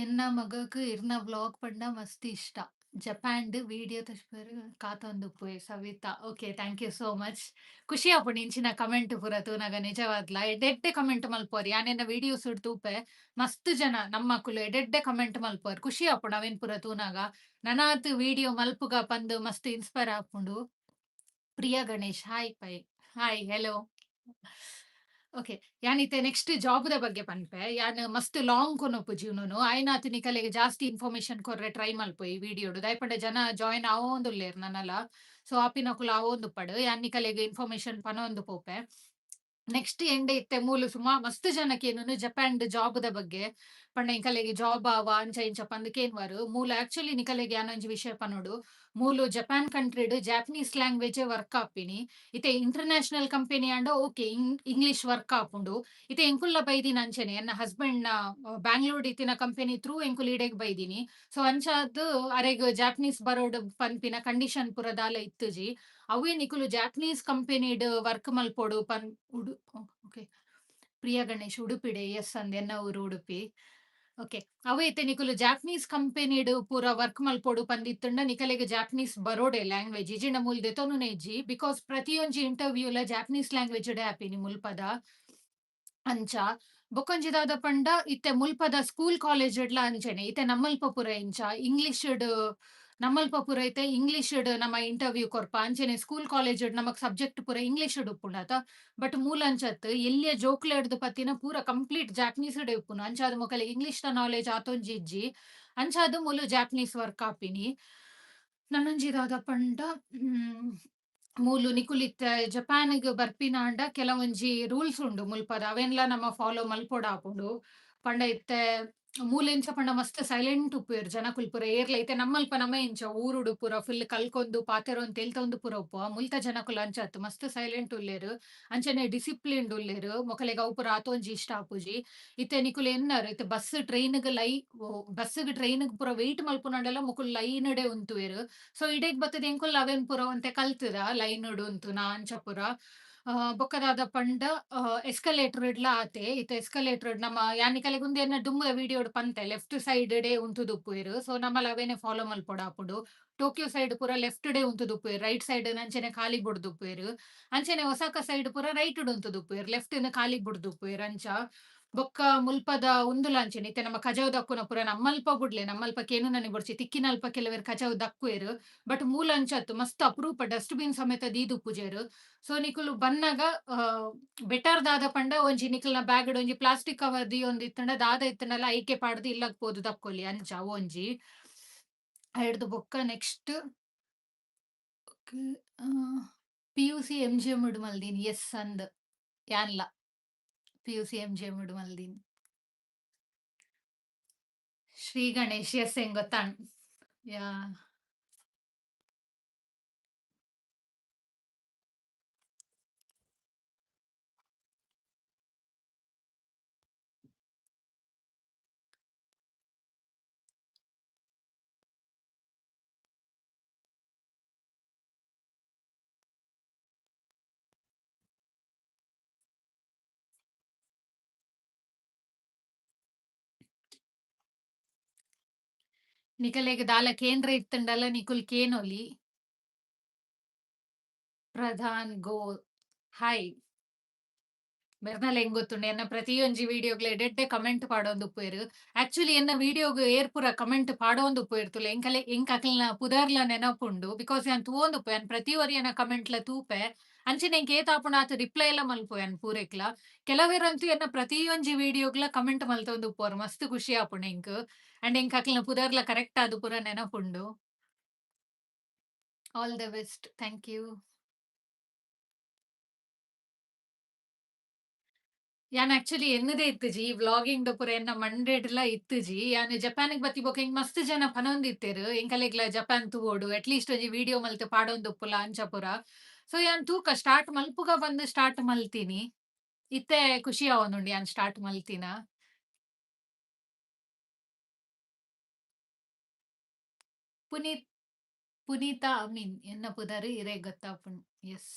ಎನ್ನ ಮಗಕ್ ಇರ್ನ ವ್ಲಾಗ್ ಪಂಡ ಮಸ್ತ್ ಇಷ್ಟ. ಜಪಾನ್ ಡ್ ವಿಡಿಯೋ ತೋಜ್ಪಾರೆ ಕಾತೊಂದುಪ್ಪುವೆ Savita. Okay, thank you so much. ಖುಷಿ ಆಪುಂಡು ಇಂಚಿನ ಕಮೆಂಟ್ ಪೂರ ತೂನಗ. ನಿಜವಾದ್ಲ ಎಡ್ಡೆ ಎಡ್ಡೆ ಕಮೆಂಟ್ ಮಲ್ಪುವರ್. ಯಾನ್ ಎನ್ನ ವೀಡಿಯೋಸ್ ಡ್ ತೂಪೆ, ಮಸ್ತ್ ಜನ ನಮ್ಮಕುಲು ಎಡ್ಡೆಡ್ಡೆ ಕಮೆಂಟ್ ಮಲ್ಪುವರ್. ಖುಷಿ ಆಪುಂಡು ಅವೆನ್ ಪೂರ ತೂನಗ. ನನಾತ್ ವಿಡಿಯೋ ಮಲ್ಪುಗ ಪಂದ್ ಮಸ್ತ್ ಇನ್ಸ್ಪೈರ್ ಆಪುಂಡು. Priya Ganesh hi pi, hi, hello. Okay, ಯಾನ್ ಇತ್ತೆ ನೆಕ್ಸ್ಟ್ ಜಾಬ್ ದ ಬಗ್ಗೆ ಪನ್ಪೆ. ಯಾನ್ ಮಸ್ತ್ ಲಾಂಗ್ ಕೊನೊಪು ಜೀವನನು. ಆಯ್ನಾತ್ ನಿಕಲೆಗ್ ಜಾಸ್ತಿ ಇನ್ಫಾರ್ಮೇಶನ್ ಕೊರ್ರೆ ಟ್ರೈ ಮಲ್ಪು ಈ ವಿಡಿಯೋಡು. ದಾಯೆ ಪಂಡ ಜನ ಜಾಯಿನ್ ಆವೊಂದುಲ್ಲೆರ್ ನನಲ. ಸೊ ಆಪಿನಕುಲು ಆವೊಂದುಪ್ಪಡ್, ಯಾನ್ ನಿಕಲೆಗ್ ಇನ್ಫಾರ್ಮೇಶನ್ ಪನೊಂದು ಪೋಪೆ. ನೆಕ್ಸ್ಟ್ ಎಂಡೆ ಇತ್ತೆ ಮೂಲು ಸುಮಾ ಮಸ್ತ್ ಜನ ಕೇನುನು ಜಪಾನ್ ಜಾಬ್ ದ ಬಗ್ಗೆ. ಪಂಡ ಎಂಕಲೆಗ್ ಜಾಬ್ ಆವ ಅಂಚ ಇಂಚ ಪಂದ್ ಕೇನ್ವರ್. ಮೂಲು ಆಕ್ಚುಲಿ ನಿಕಲೆಗ್ ಯಾನೊಂಜಿ ವಿಷಯ ಪನೊಡು. ಮೂಲು ಜಪಾನ್ ಕಂಟ್ರಿಡ್ ಜಾಪನೀಸ್ ಲ್ಯಾಂಗ್ವೇಜ್ ವರ್ಕ್ ಆಪಿನಿ. ಇತ್ತೆ ಇಂಟರ್ನ್ಯಾಷನಲ್ ಕಂಪನಿ ಆಂಡ ಓಕೆ, ಇಂಗ್ಲಿಷ್ ವರ್ಕ್ ಆಪುಂಡು. ಇತ್ತೆ ಎಂಕುಲ್ಲ ಬೈದಿನ ಅಂಚನೆ ಎನ್ನ ಹಸ್ಬೆಂಡ್ ನ ಬ್ಯಾಂಗ್ಳೂರ್ ಇತ್ತಿನ ಕಂಪನಿ ಥ್ರೂ ಎಂಕುಲು ಇಡೆಗ್ ಬೈದಿನಿ. ಸೊ ಅಂಚಾದ್ ಅರೆಗ್ ಜಾಪನೀಸ್ ಬರೋಡು ಪನ್ಪಿನ ಕಂಡೀಷನ್ ಪೂರ ದಾಲ ಇತ್ತುಜಿ. ಅವ್ವೇ ನಿಕುಲು ಜಾಪನೀಸ್ ಕಂಪನಿಡ್ ವರ್ಕ್ ಮಲ್ಪೊಡು ಪನ್ ಉಡು. ಓಕೆ, ಪ್ರಿಯಾ ಗಣೇಶ್ ಉಡುಪಿಡೆ. ಎಸ್ ಅಂದ್, ಎನ್ನ ಊರು ಉಡುಪಿ. ಓಕೆ, ಅವೇ ಇತ್ತೆ ನಿಕುಲು ಜಾಪನೀಸ್ ಕಂಪನಿಡ್ ಪೂರ ವರ್ಕ್ ಮಲ್ಪೊಡು ಪಂದಿತ್ತುಂಡ ನಿಕಲೆಗ್ ಜಾಪನೀಸ್ ಬರೋಡೆ ಲ್ಯಾಂಗ್ವೇಜ್. ಇಜಿಂಡ ಮೂಲು ದೆತೊನುನೆ ಇಜ್ಜಿ. Because ಪ್ರತಿಯೊಂಜಿ ಇಂಟರ್ವ್ಯೂಲ ಜಾಪನೀಸ್ ಲ್ಯಾಂಗ್ವೇಜ್ ಆಪಿನಿ ಮುಲ್ಪದ. ಅಂಚ ಬೊಕೊಂಜಿ ದಾದ ಪಂಡ, ಇತ್ತೆ ಮುಲ್ಪದ ಸ್ಕೂಲ್ ಕಾಲೇಜ್ ಡ್ಲ ಅಂಚನೆ. ಇತ್ತೆ ನಮ್ಮಲ್ಪ ಪೂರ ಇಂಚ ಇಂಗ್ಲಿಷ್ ಡ್, ನಮ್ಮಲ್ಪ ಪೂರ ಇತ್ತೆ ಇಂಗ್ಲಿಷ್ ಡ್ ನಮ್ಮ ಇಂಟರ್ವ್ಯೂ ಕೊರ್ಪ. ಅಂಚನೆ ಸ್ಕೂಲ್ ಕಾಲೇಜ್ ಡ್ ನಮಕ್ ಸಬ್ಜೆಕ್ಟ್ ಪೂರ ಇಂಗ್ಲಿಷ್ ಡ್ ಉಪ್ಪುಂಡತ. ಬಟ್ ಮೂಲ ಅಂಚತ್, ಎಲ್ಯ ಜೋಕ್ಲೆಡ್ದ್ ಪತ್ತಿನ ಪೂರ ಕಂಪ್ಲೀಟ್ ಜಾಪನೀಸ್ ಡ್ ಉಪ್ಪುನು. ಅಂಚಾದ್ ಮೊಕಲೆ ಇಂಗ್ಲಿಷ್ ದ ನಾಲೆಜ್ ಆತೊಂಜಿ ಇಜ್ಜಿ. ಅಂಚಾದ್ ಮೂಲು ಜಾಪನೀಸ್ ವರ್ಕ್ ಆಪಿನಿ. ನನೊಂಜಿ ದಾದ ಪಂಡ, ಮೂಲು ನಿಕುಲು ಇತ್ತೆ ಜಪಾನ್ಗ್ ಬರ್ಪಿನಾಂಡ ಕೆಲವೊಂಜಿ ರೂಲ್ಸ್ ಉಂಡು ಮುಲ್ಪದ. ಅವೆನ್ಲ ನಮ ಫಾಲೋ ಮಲ್ಪೊಡಾಪುಂಡು. ಪಂಡ ಇತ್ತೆ ಮೂಲು ಎಂಚ ಪಂಡ ಮಸ್ತ್ ಸೈಲೆಂಟ್ ಉಪ್ಪುವೆರ್ ಜನಕುಲು ಪೂರ ಏರ್ಲ. ಇತ್ತೆ ನಮ್ಮಲ್ಪ ನಮ ಎಂಚ ಊರುಡು ಪೂರ ಫುಲ್ ಕಲ್ಕೊಂದು ಪಾತೆರೊಂದು ತೆಲ್ತೊಂದು ಪೂರ ಉಪ್ಪುವ. ಮುಲ್ತ ಜನಕುಲು ಅಂಚತ್, ಮಸ್ತ್ ಸೈಲೆಂಟ್ ಉಲ್ಲೆರ್. ಅಂಚನೆ ಡಿಸಿಪ್ಲಿನ್ಡ್ ಉಲ್ಲೆರ್. ಮೊಕಲೆಗ್ ಅವು ಪೂರ ಆತೊಂಜಿ ಇಷ್ಟ ಆಪುಜಿ. ಇತ್ತೆ ನಿಕುಲು ಎನ್ನರ್, ಇತ್ತೆ ಬಸ್ ಟ್ರೈನ್ ಲೈ ಬಸ್ ಟ್ರೈನ್ ಪೂರ ವೆಯ್ಟ್ ಮಲ್ಪುನಂಡಲ ಮೊಕುಲು ಲೈನ್ ಡೇ ಉಂತುವೆರ್. ಸೊ ಇಡೆಗ್ ಬತ್ತದ ಎಂಕುಲು ಅವೆನ್ ಪೂರ ಒಂತೆ ಕಲ್ತದ, ಲೈನ್ ಉಂತುನ ಅಂಚ ಪೂರ. ಬೊಕ್ಕ ದಾದ ಪಂಡ, ಎಸ್ಕಲೇಟರ್ ಡ್ಲ ಆತೆ. ಇತ್ತೆ ಎಸ್ಕಲೇಟರ್ ನಮ್ಮ ಯಾನ್ ನಿಕಲೆಗ್ ಉಂದು ಎನ್ನ ದುಂಬುದ ವಿಡಿಯೋಡ್ ಪಂತೆ, ಲೆಫ್ಟ್ ಸೈಡ್ ಡೇ ಉಂತುದುಪ್ಪುವೆರ್. ಸೊ ನಮಲ ಅವೇನೆ ಫಾಲೋ ಮಲ್ಪೊಡಾಪುಂಡು. ಟೋಕಿಯೋ ಸೈಡ್ ಪೂರ ಲೆಫ್ಟ್ ಡೇ ಉಂತುದುಪ್ಪುವೆರ್, ರೈಟ್ ಸೈಡ್ ಅಂಚನೆ ಖಾಲಿ ಬುಡ್ದುಪ್ಪುವೆರ್. ಅಂಚನೆ ಒಸಾಕ ಸೈಡ್ ಪೂರ ರೈಟ್ ಉಂತುದುಪ್ಪುವೆರ್, ಲೆಫ್ಟ್ ನ್ ಖಾಲಿ ಬುಡ್ದುಪ್ಪುವೆರ್ ಅಂಚ. ಬೊಕ್ಕ ಮುಲ್ಪದ ಉಂದುಲ ಅಂಚನೆ. ಇತ್ತೆ ನಮ್ಮ ಕಜವು ದಕ್ಕುನ ಪೂರ ನಮ್ಮಲ್ಪ ಬುಡ್ಲೆ, ನಮ್ಮಲ್ಪ ಕೇನುನನೆ ಬೊಡ್ಚಿ, ತಿಕ್ಕಿನಲ್ಪ ಕೆಲವೆರ್ ಕಜವು ದಕ್ಕುವೆರ್. ಬಟ್ ಮೂಲ ಅಂಚತ್, ಮಸ್ತ್ ಅಪರೂಪ. ಡಸ್ಟ್ ಬಿನ್ ಸಮೇತ ದೀದುಪ್ಪುಜೆರ್. ಸೊ ನಿಕುಲು ಬನ್ನಗ ಬೆಟರ್ ದಾದ ಪಂಡ, ಒಂಜಿ ನಿಕಲ್ನ ಬ್ಯಾಗ್ ಒಂಜಿ ಪ್ಲಾಸ್ಟಿಕ್ ಕವರ್ ದೀಯೊಂದು ಇತ್ತಂಡ, ದಾದ ಇತ್ತಂಡಲ ಐಕೆ ಪಾಡ್ದು ಇಲ್ಲಗ್ ಪೋದು ದಕ್ಕೊಲಿ ಅಂಚ ಒಂಜಿ. ಐಡ್ದ್ ಬೊಕ್ಕ ನೆಕ್ಸ್ಟ್ ಪಿಯುಸಿ ಎಂಜಿಎಂ ಮಲ್ದಿನಿ. ಎಸ್ ಅಂದ್, ಯಾನ್ಲ ಪಿಯುಸಿ ಎಂಜಿಎಂ ಮಲ್ದಿನಿ. ಶ್ರೀ ಗಣೇಶ್, ಎಸ್, ಎಂಕ್ ಗೊತ್ತಾಂಡ್. ಯಾ. ನಿಕಲೆಗ್ ದಾಲ ಕೇಂದ್ರ ಇತ್ತಂಡಲ ನಿಕುಲ್ ಕೇನೊಲಿ. ಪ್ರಧಾನ್ ಗೋ, ಹಾಯ್. ಮೆರ್ನಲ ಎಂಕ್ ಗೊತ್ತುಂಡು, ಎನ್ನ ಪ್ರತಿಯೊಂಜಿ ವಿಡಿಯೋಗ್ಲ ಎಡ್ಡೆಡ್ಡೆ ಕಮೆಂಟ್ ಪಾಡೊಂದುಪ್ಪುವೆರ್. ಆಕ್ಚುಲಿ ಎನ್ನ ವಿಡಿಯೋಗ್ ಏರ್ ಪೂರ ಕಮೆಂಟ್ ಪಾಡೊಂದುಪ್ಪುವೆರ್ ತೂಲೆ, ಎಂಕಲೆ ಎಂಕ್ ಅಕಲ್ನ ಪುದರ್ಲ ನೆನಪುಂಡು. Because ಯಾನ್ ತೂವೊಂದುಪ್ಪೆ, ಯಾನ್ ಪ್ರತಿ ಒರಿಯನ ಕಮೆಂಟ್ಲ ತೂಪೆ. ಅಂಚನೆ ಎಂಕ್ ಏತ್ ಆಪುಂಡು ಆತ್ ರಿಪ್ಲೈ ಲ ಮಲ್ಪುವೆ ಯಾನ್ ಪೂರೆಕ್ಲ. ಕೆಲವೆರಂತೂ ಎನ್ನ ಪ್ರತಿಯೊಂಜಿ ವಿಡಿಯೋಗ್ಲ ಕಮೆಂಟ್ ಮಲ್ತೊಂದುಪ್ಪುವರು. ಮಸ್ತ್ ಖುಷಿ ಆಪುಂಡು ಎಂಕ್. ಅಂಡ್ ಎಂಕ್ ಅಕಲ್ನ ಪುದರ್ಲ ಕರೆಕ್ಟ್ ಆದ್ ಪೂರ ನೆನಪುಂಡು. All the best, thank you. ಯಾನ್ ಆಕ್ಚುಲಿ ಎನ್ನದೇ ಇತ್ತುಜಿ ಈ ವ್ಲಾಗಿಂಗ್ ದ ಪೂರ ಎನ್ನ ಮಂಡೆಡ್ಲ ಇತ್ತುಜಿ. ಯಾನ್ ಜಪಾನ್ಗ್ ಬತ್ತಿ ಬೊಕ್ಕ ಎಂಕ್ ಮಸ್ತ್ ಜನ ಪನೊಂದಿತ್ತೆರ್, ಎಂಕಲೆಗ್ಲ ಜಪಾನ್ ತೂವೊಡು, ಅಟ್ ಲೀಸ್ಟ್ ಒಂಜಿ ವಿಡಿಯೋ ಮಲ್ತ್ ಪಾಡೊಂದುಪ್ಪುಲ ಅಂಚ ಪೂರ. ಸೊ ಯಾನ್ ತೂಕ ಸ್ಟಾರ್ಟ್ ಮಲ್ಪುಗ ಪಂದ್ ಸ್ಟಾರ್ಟ್ ಮಲ್ತಿನಿ. ಇತ್ತೆ ಖುಷಿ ಆವೊಂದುಂಡು ಯಾನ್ ಸ್ಟಾರ್ಟ್ ಮಲ್ತಿನ. ಪುನೀತ್, ಪುನೀತಾ ಅಮೀನ್ ಎನ್ನ ಪುದರ್, ಇರೆಗ್ ಗೊತ್ತಾಪುಂಡು. ಎಸ್.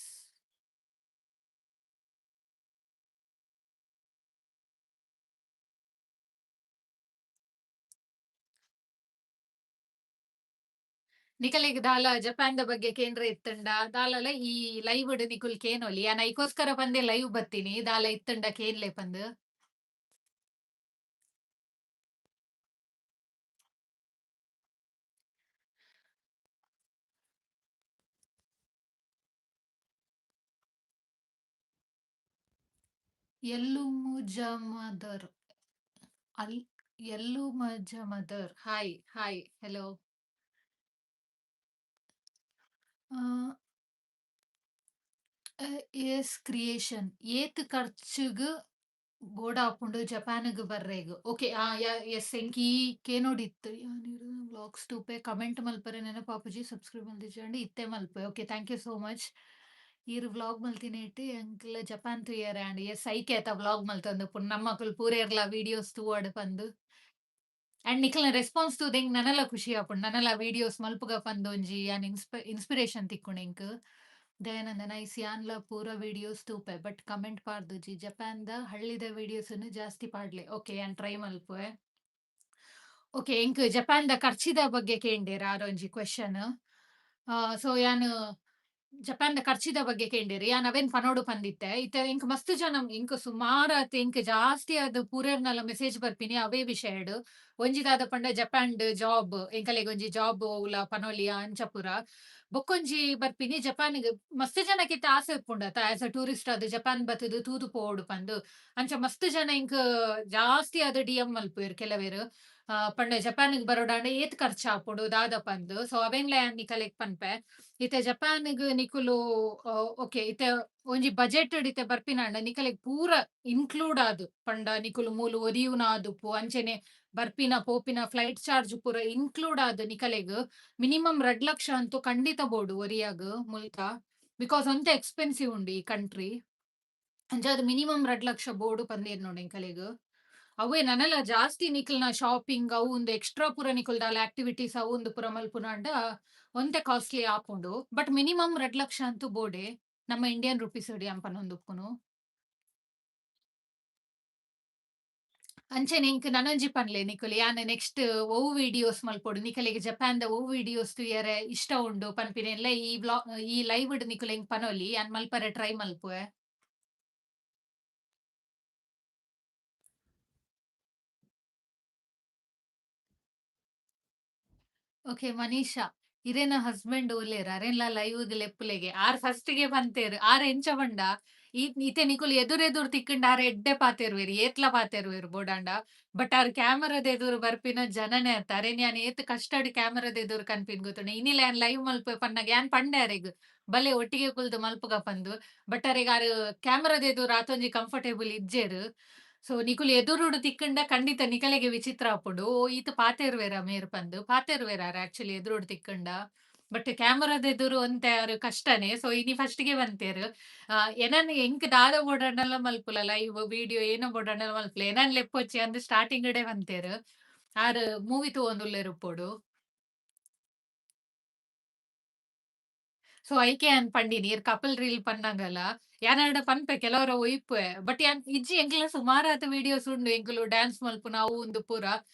ನಿಕಲೆಗ್ ದಾಲ ಜಪಾನ್ ದ ಬಗ್ಗೆ ಕೇಂದ್ರ ಇತ್ತಂಡ ದಾಲಲ ಈ ಲೈವ್ ಡ್ ನಿಕುಲ್ ಕೇನೊಲಿ. ಯಾನ್ ಐಕೋಸ್ಕರ ಪಂದೆ ಲೈವ್ ಬತ್ತೀನಿ, ದಾಲ ಇತ್ತಂಡ ಕೇನ್ಲೆ ಪಂದ್. ಎಲ್ಲುಮುಜಮದರ್ ಅಲ್ ಎಲ್ಲುಮಜಮದರ್, hi hi, hello. Yes creation ಏತ್ ಖರ್ಚುಗ್ ಬೋಡಾಪುಂಡು ಜಪಾನ್ಗ್ ಬರ್ರೆಗ್? ಓಕೆ, ಎಸ್, ಎಂಕ್ ಈ ಕೇನೋಡಿತ್ತು. ವ್ಲಾಗ್ಸ್ ತೂಪೆ, ಕಮೆಂಟ್ ಮಲ್ಪರೆ ನೆನಪಾಪುಜಿ. ಸಬ್ಸ್ಕ್ರೈಬ್ ಮಲ್ದಿಜಾಂಡ ಇತ್ತೆ ಮಲ್ಪೆ. Okay, thank you so much. ಈರ್ ವ್ಲಾಗ್ ಮಲ್ತಿನೇಟ್ ಎಂಕ್ಲ ಜಪಾನ್ ತೂಯರೆ ಆಂಡ್. ಎಸ್, ಐಕೆ ಅತ ವ್ಲಾಗ್ ಮಲ್ತೊಂದು ನಮ್ಮಕುಲು ಪೂರೇರ್ಲ ವೀಡಿಯೋಸ್ ತೂವಡ್ ಪಂದ್. ಅಂಡ್ ನಿಕಲ್ನ ರೆಸ್ಪಾನ್ಸ್ ತೂದು ಎಂಕ್ ನನಲ ಖುಷಿ ಆಪುಂಡು. ನನಲ ವೀಡಿಯೋಸ್ ಮಲ್ಪುಗ ಪಂದ್ ಒಂಜಿ ಯಾನ್ ಇನ್ಸ್ಪಿರೇಷನ್ ತಿಕ್ಕುಂಡು ಎಂಕ್. ದಯಾನಂದ ನೈಸ್. ಯಾನ್ಲ ಪೂರ ವೀಡಿಯೋಸ್ ತೂಪೆ, ಬಟ್ ಕಮೆಂಟ್ ಪಾಡ್ದುಜಿ. ಜಪಾನ್ ದ ಹಳ್ಳಿದ ವೀಡಿಯೋಸ್ ಜಾಸ್ತಿ ಪಾಡ್ಲೆ. ಓಕೆ, ಯಾನ್ ಟ್ರೈ ಮಲ್ಪುವೆ. ಓಕೆ, ಎಂಕ್ ಜಪಾನ್ ದ ಖರ್ಚಿದ ಬಗ್ಗೆ ಕೇಂಡೇರ್ ಆರೊಂಜಿ ಕ್ವೆಶನ್. ಸೊ ಯಾನ್ ಜಪಾನ್ ದ ಖರ್ಚಿದ ಬಗ್ಗೆ ಕೇಂಡೇರ್, ಯಾನ್ ಅವೇನ್ ಪನೋಡು ಪಂದಿತ್ತೆ. ಇತ್ತೆ ಎಂಕ್ ಮಸ್ತ್ ಜನ, ಎಂಕ್ ಸುಮಾರಾತ್, ಎಂಕ್ ಜಾಸ್ತಿ ಆದ್ ಪೂರೆರ್ನಲ ಮೆಸೇಜ್ ಬರ್ಪಿನಿ ಅವೇ ವಿಷಯಡ್. ಒಂಜಿ ದಾದ ಪಂಡ ಜಪಾನ್ ಜಾಬ್, ಎಂಕಲೆಗ್ ಒಂಜಿ ಜಾಬ್ ಒವ್ಲ ಪನೊಲಿಯ ಅಂಚ ಪೂರ. ಬೊಕ್ಕೊಂಜಿ ಬರ್ಪಿನಿ ಜಪಾನ್ಗ್ ಮಸ್ತ್ ಜನಕ್ಕೆ ಇತ್ತೆ ಆಸೆ ಉಪ್ಪುಂಡತ, ಆಸ್ ಅ ಟೂರಿಸ್ಟ್ ಆದ್ ಜಪಾನ್ ಬತ್ತುದು ತೂದು ಪೋವೊಡು ಪಂದ್. ಅಂಚ ಮಸ್ತ್ ಜನ ಎಂಕ್ ಜಾಸ್ತಿ ಆದ್ ಡಿಎಂ ಮಲ್ಪುವೆರ್ ಕೆಲವೆರ್, ಪಂಡ ಜಪಾನ್ಗ್ ಬರೋಡಾಂಡ ಏತ್ ಖರ್ಚು ಆಪುಂಡು ದಾದ ಪಂದ್. ಸೊ ಅವೆನ್ಲ ಯಾನ್ ನಿಕಲೆಗ್ ಪನ್ಪೆ. ಇತ್ತೆ ಜಪಾನ್ಗ್ ನಿಕುಲು, ಓಕೆ, ಇತ್ತೆ ಒಂಜಿ ಬಜೆಟ್ ಇತ್ತೆ ಬರ್ಪಿನಾಂಡ ನಿಕಲೆಗ್ ಪೂರ ಇನ್ಕ್ಲೂಡ್ ಆದ್ ಪಂಡ ನಿಕುಲು ಮೂಲು ಒರಿಯುನ ಆದುಪ್ಪು, ಅಂಚೆನೆ ಬರ್ಪಿನ ಪೋಪಿನ ಫ್ಲೈಟ್ ಚಾರ್ಜ್ ಪೂರ ಇನ್ಕ್ಲೂಡ್ ಆದ್ ನಿಕಲೆಗ್ ಮಿನಿಮಮ್ 2 ಲಕ್ಷ ಅಂತೂ ಖಂಡಿತ ಬೋಡು ಒರಿಯಾಗ್ ಮುಲ್ತ. Because ಒಂತೆ ಎಕ್ಸ್ಪೆನ್ಸಿವ್ ಉಂಡು ಈ ಕಂಟ್ರಿ. ಅಂಚಾದ್ ಮಿನಿಮಮ್ 2 ಲಕ್ಷ ಬೋಡು ಪಂದೇರ್ ನೋಡಿ ಎಂಕಲೆಗ್. ಅವೇ ನನಲ ಜಾಸ್ತಿ ನಿಕಲ್ನ ಶಾಪಿಂಗ್ ಅವು ಒಂದು ಎಕ್ಸ್ಟ್ರಾ ಪೂರ ನಿಕುಲ್ ದಾಲ ಆಕ್ಟಿವಿಟೀಸ್ ಅವು ಒಂದು ಪೂರ ಮಲ್ಪುನಾಂಡ ಒಂತೆ ಕಾಸ್ಟ್ಲಿ ಆಪುಂಡು. ಬಟ್ ಮಿನಿಮಮ್ 2 ಲಕ್ಷ ಅಂತೂ ಬೋಡೆ, ನಮ್ಮ ಇಂಡಿಯನ್ ರುಪೀಸ್ ಯಾನ್ ಪನೊಂದುಪ್ಪುನು. ಅಂಚೆನೆ ಎಂಕ್ ನನೊಂಜಿ ಪನ್ಲೆ ನಿಕುಲು, ಯಾನ್ ನೆಕ್ಸ್ಟ್ ಒವು ವಿಡಿಯೋಸ್ ಮಲ್ಪೊಡು, ನಿಕಲೆಗ್ ಜಪಾನ್ ದ ಒವು ವಿಡಿಯೋಸ್ ತೂಯರೆ ಇಷ್ಟ ಉಂಡು ಪನ್ಪಿನೆಲ್ಲ ಈ ವ್ಲಾಗ್, ಈ ಲೈವ್ ನಿಕುಲು ಎಂಕ್ ಪನೊಲಿ. ಯಾನ್ ಮಲ್ಪರೆ ಟ್ರೈ ಮಲ್ಪುವೆ. ಓಕೆ, ಮನೀಷಾ, ಇರೇನ ಹಸ್ಬೆಂಡ್ ಓಲೇರ್? ಅರೆನ್ಲ ಲೈವ್ ಲೆಪ್ಪುಲೆಗೆ. ಆರ್ ಫಸ್ಟ್ ಗೆ ಪಂತೇರ್. ಆರ್ ಎಂಚ ಪಂಡ, ಈ ಇತ್ತೆ ನಿಕುಲು ಎದುರೆದುರು ತಿಕ್ಕಂಡ ಆರ್ ಎಡ್ಡೆ ಪಾತೆರುವೆರ್, ಏತ್ಲ ಪಾತೆರುವೆರ್ ಬೋಡಾಂಡ. ಬಟ್ ಆರ್ ಕ್ಯಾಮರಾದ ಎದುರು ಬರ್ಪಿನ ಜನನೇ ಅತ್ತ. ಅರೆನ್ ಯಾನ್ ಏತ್ ಕಷ್ಟಡ್ ಕ್ಯಾಮರಾದ ಎದುರು ಕನ್ಪಿನ್ ಗೊತ್ತುಂಡು. ಇನಿಲ ಯಾನ್ ಲೈವ್ ಮಲ್ಪೆ ಪನ್ನಗ ಯಾನ್ ಪಂಡೆ ಅರೆಗ್, ಬಲೆ ಒಟ್ಟಿಗೆ ಕುಲ್ದು ಮಲ್ಪುಗ ಪಂದು. ಬಟ್ ಅರೆಗ್ ಆರ್ ಕ್ಯಾಮರಾದ ಎದುರು ಆತೊಂಜಿ ಕಂಫರ್ಟೇಬಲ್ ಇಜ್ಜೆರ್. ಸೊ ನಿಕುಲು ಎದುರುಡು ತಿಕ್ಕಂಡ ಖಂಡಿತ ನಿಕಲೆಗೆ ವಿಚಿತ್ರ ಆಪುಂಡು, ಓ ಈತ್ ಪಾತೆರುವೆರ ಮೇರ್ ಪಂದು. ಪಾತೆರುವೆರ್ ಆರ್ ಆಕ್ಚುಲಿ ಎದುರುಡು ತಿಕ್ಕಂಡ. ಬಟ್ ಕ್ಯಾಮರಾದ ಎದುರು ಒಂತೆ ಆರ್ ಕಷ್ಟನೇ. ಸೊ ಇನಿ ಫಸ್ಟ್ ಗೆ ಬಂತೇರ್. ಎನನ್ ಎಂಕ್ ದಾದ ಬೋಡಂಡಲ ಮಲ್ಪುಲ, ಲೈವ್ ವಿಡಿಯೋ ಏನೋ ಬೋಡಂಡಲ ಮಲ್ಪುಲ, ಎನನ್ ಲೆಪ್ಪೊಚ್ಚಿ ಅಂದ್ ಸ್ಟಾರ್ಟಿಂಗ್ ಡೇ ಬಂತೇರ್. ಆರ್ ಮೂವಿ ತೂವೊಂದುಲ್ಲೆರ್ ಉಪ್ಪೊಡು. ಸೊ ಐಕೆ ಯಾನ್ ಪಂಡಿನಿ, ಇರ್ ಕಪಲ್ ರೀಲ್ ಪನ್ನಗಲ ಯಾನಾಂಡ ಪನ್ಪೆ, ಕೆಲವರ ಒಯ್ಪೆ. ಬಟ್ ಯಾನ್ ಇಜ್ಜಿ, ಎಂಕ್ಲ ಸುಮಾರಾತ್ ವಿಡಿಯೋಸ್ ಉಂಡು, ಎಂಕುಲು ಡ್ಯಾನ್ಸ್ ಮಲ್ಪುನ ಅವು ಉಂದು ಪೂರ.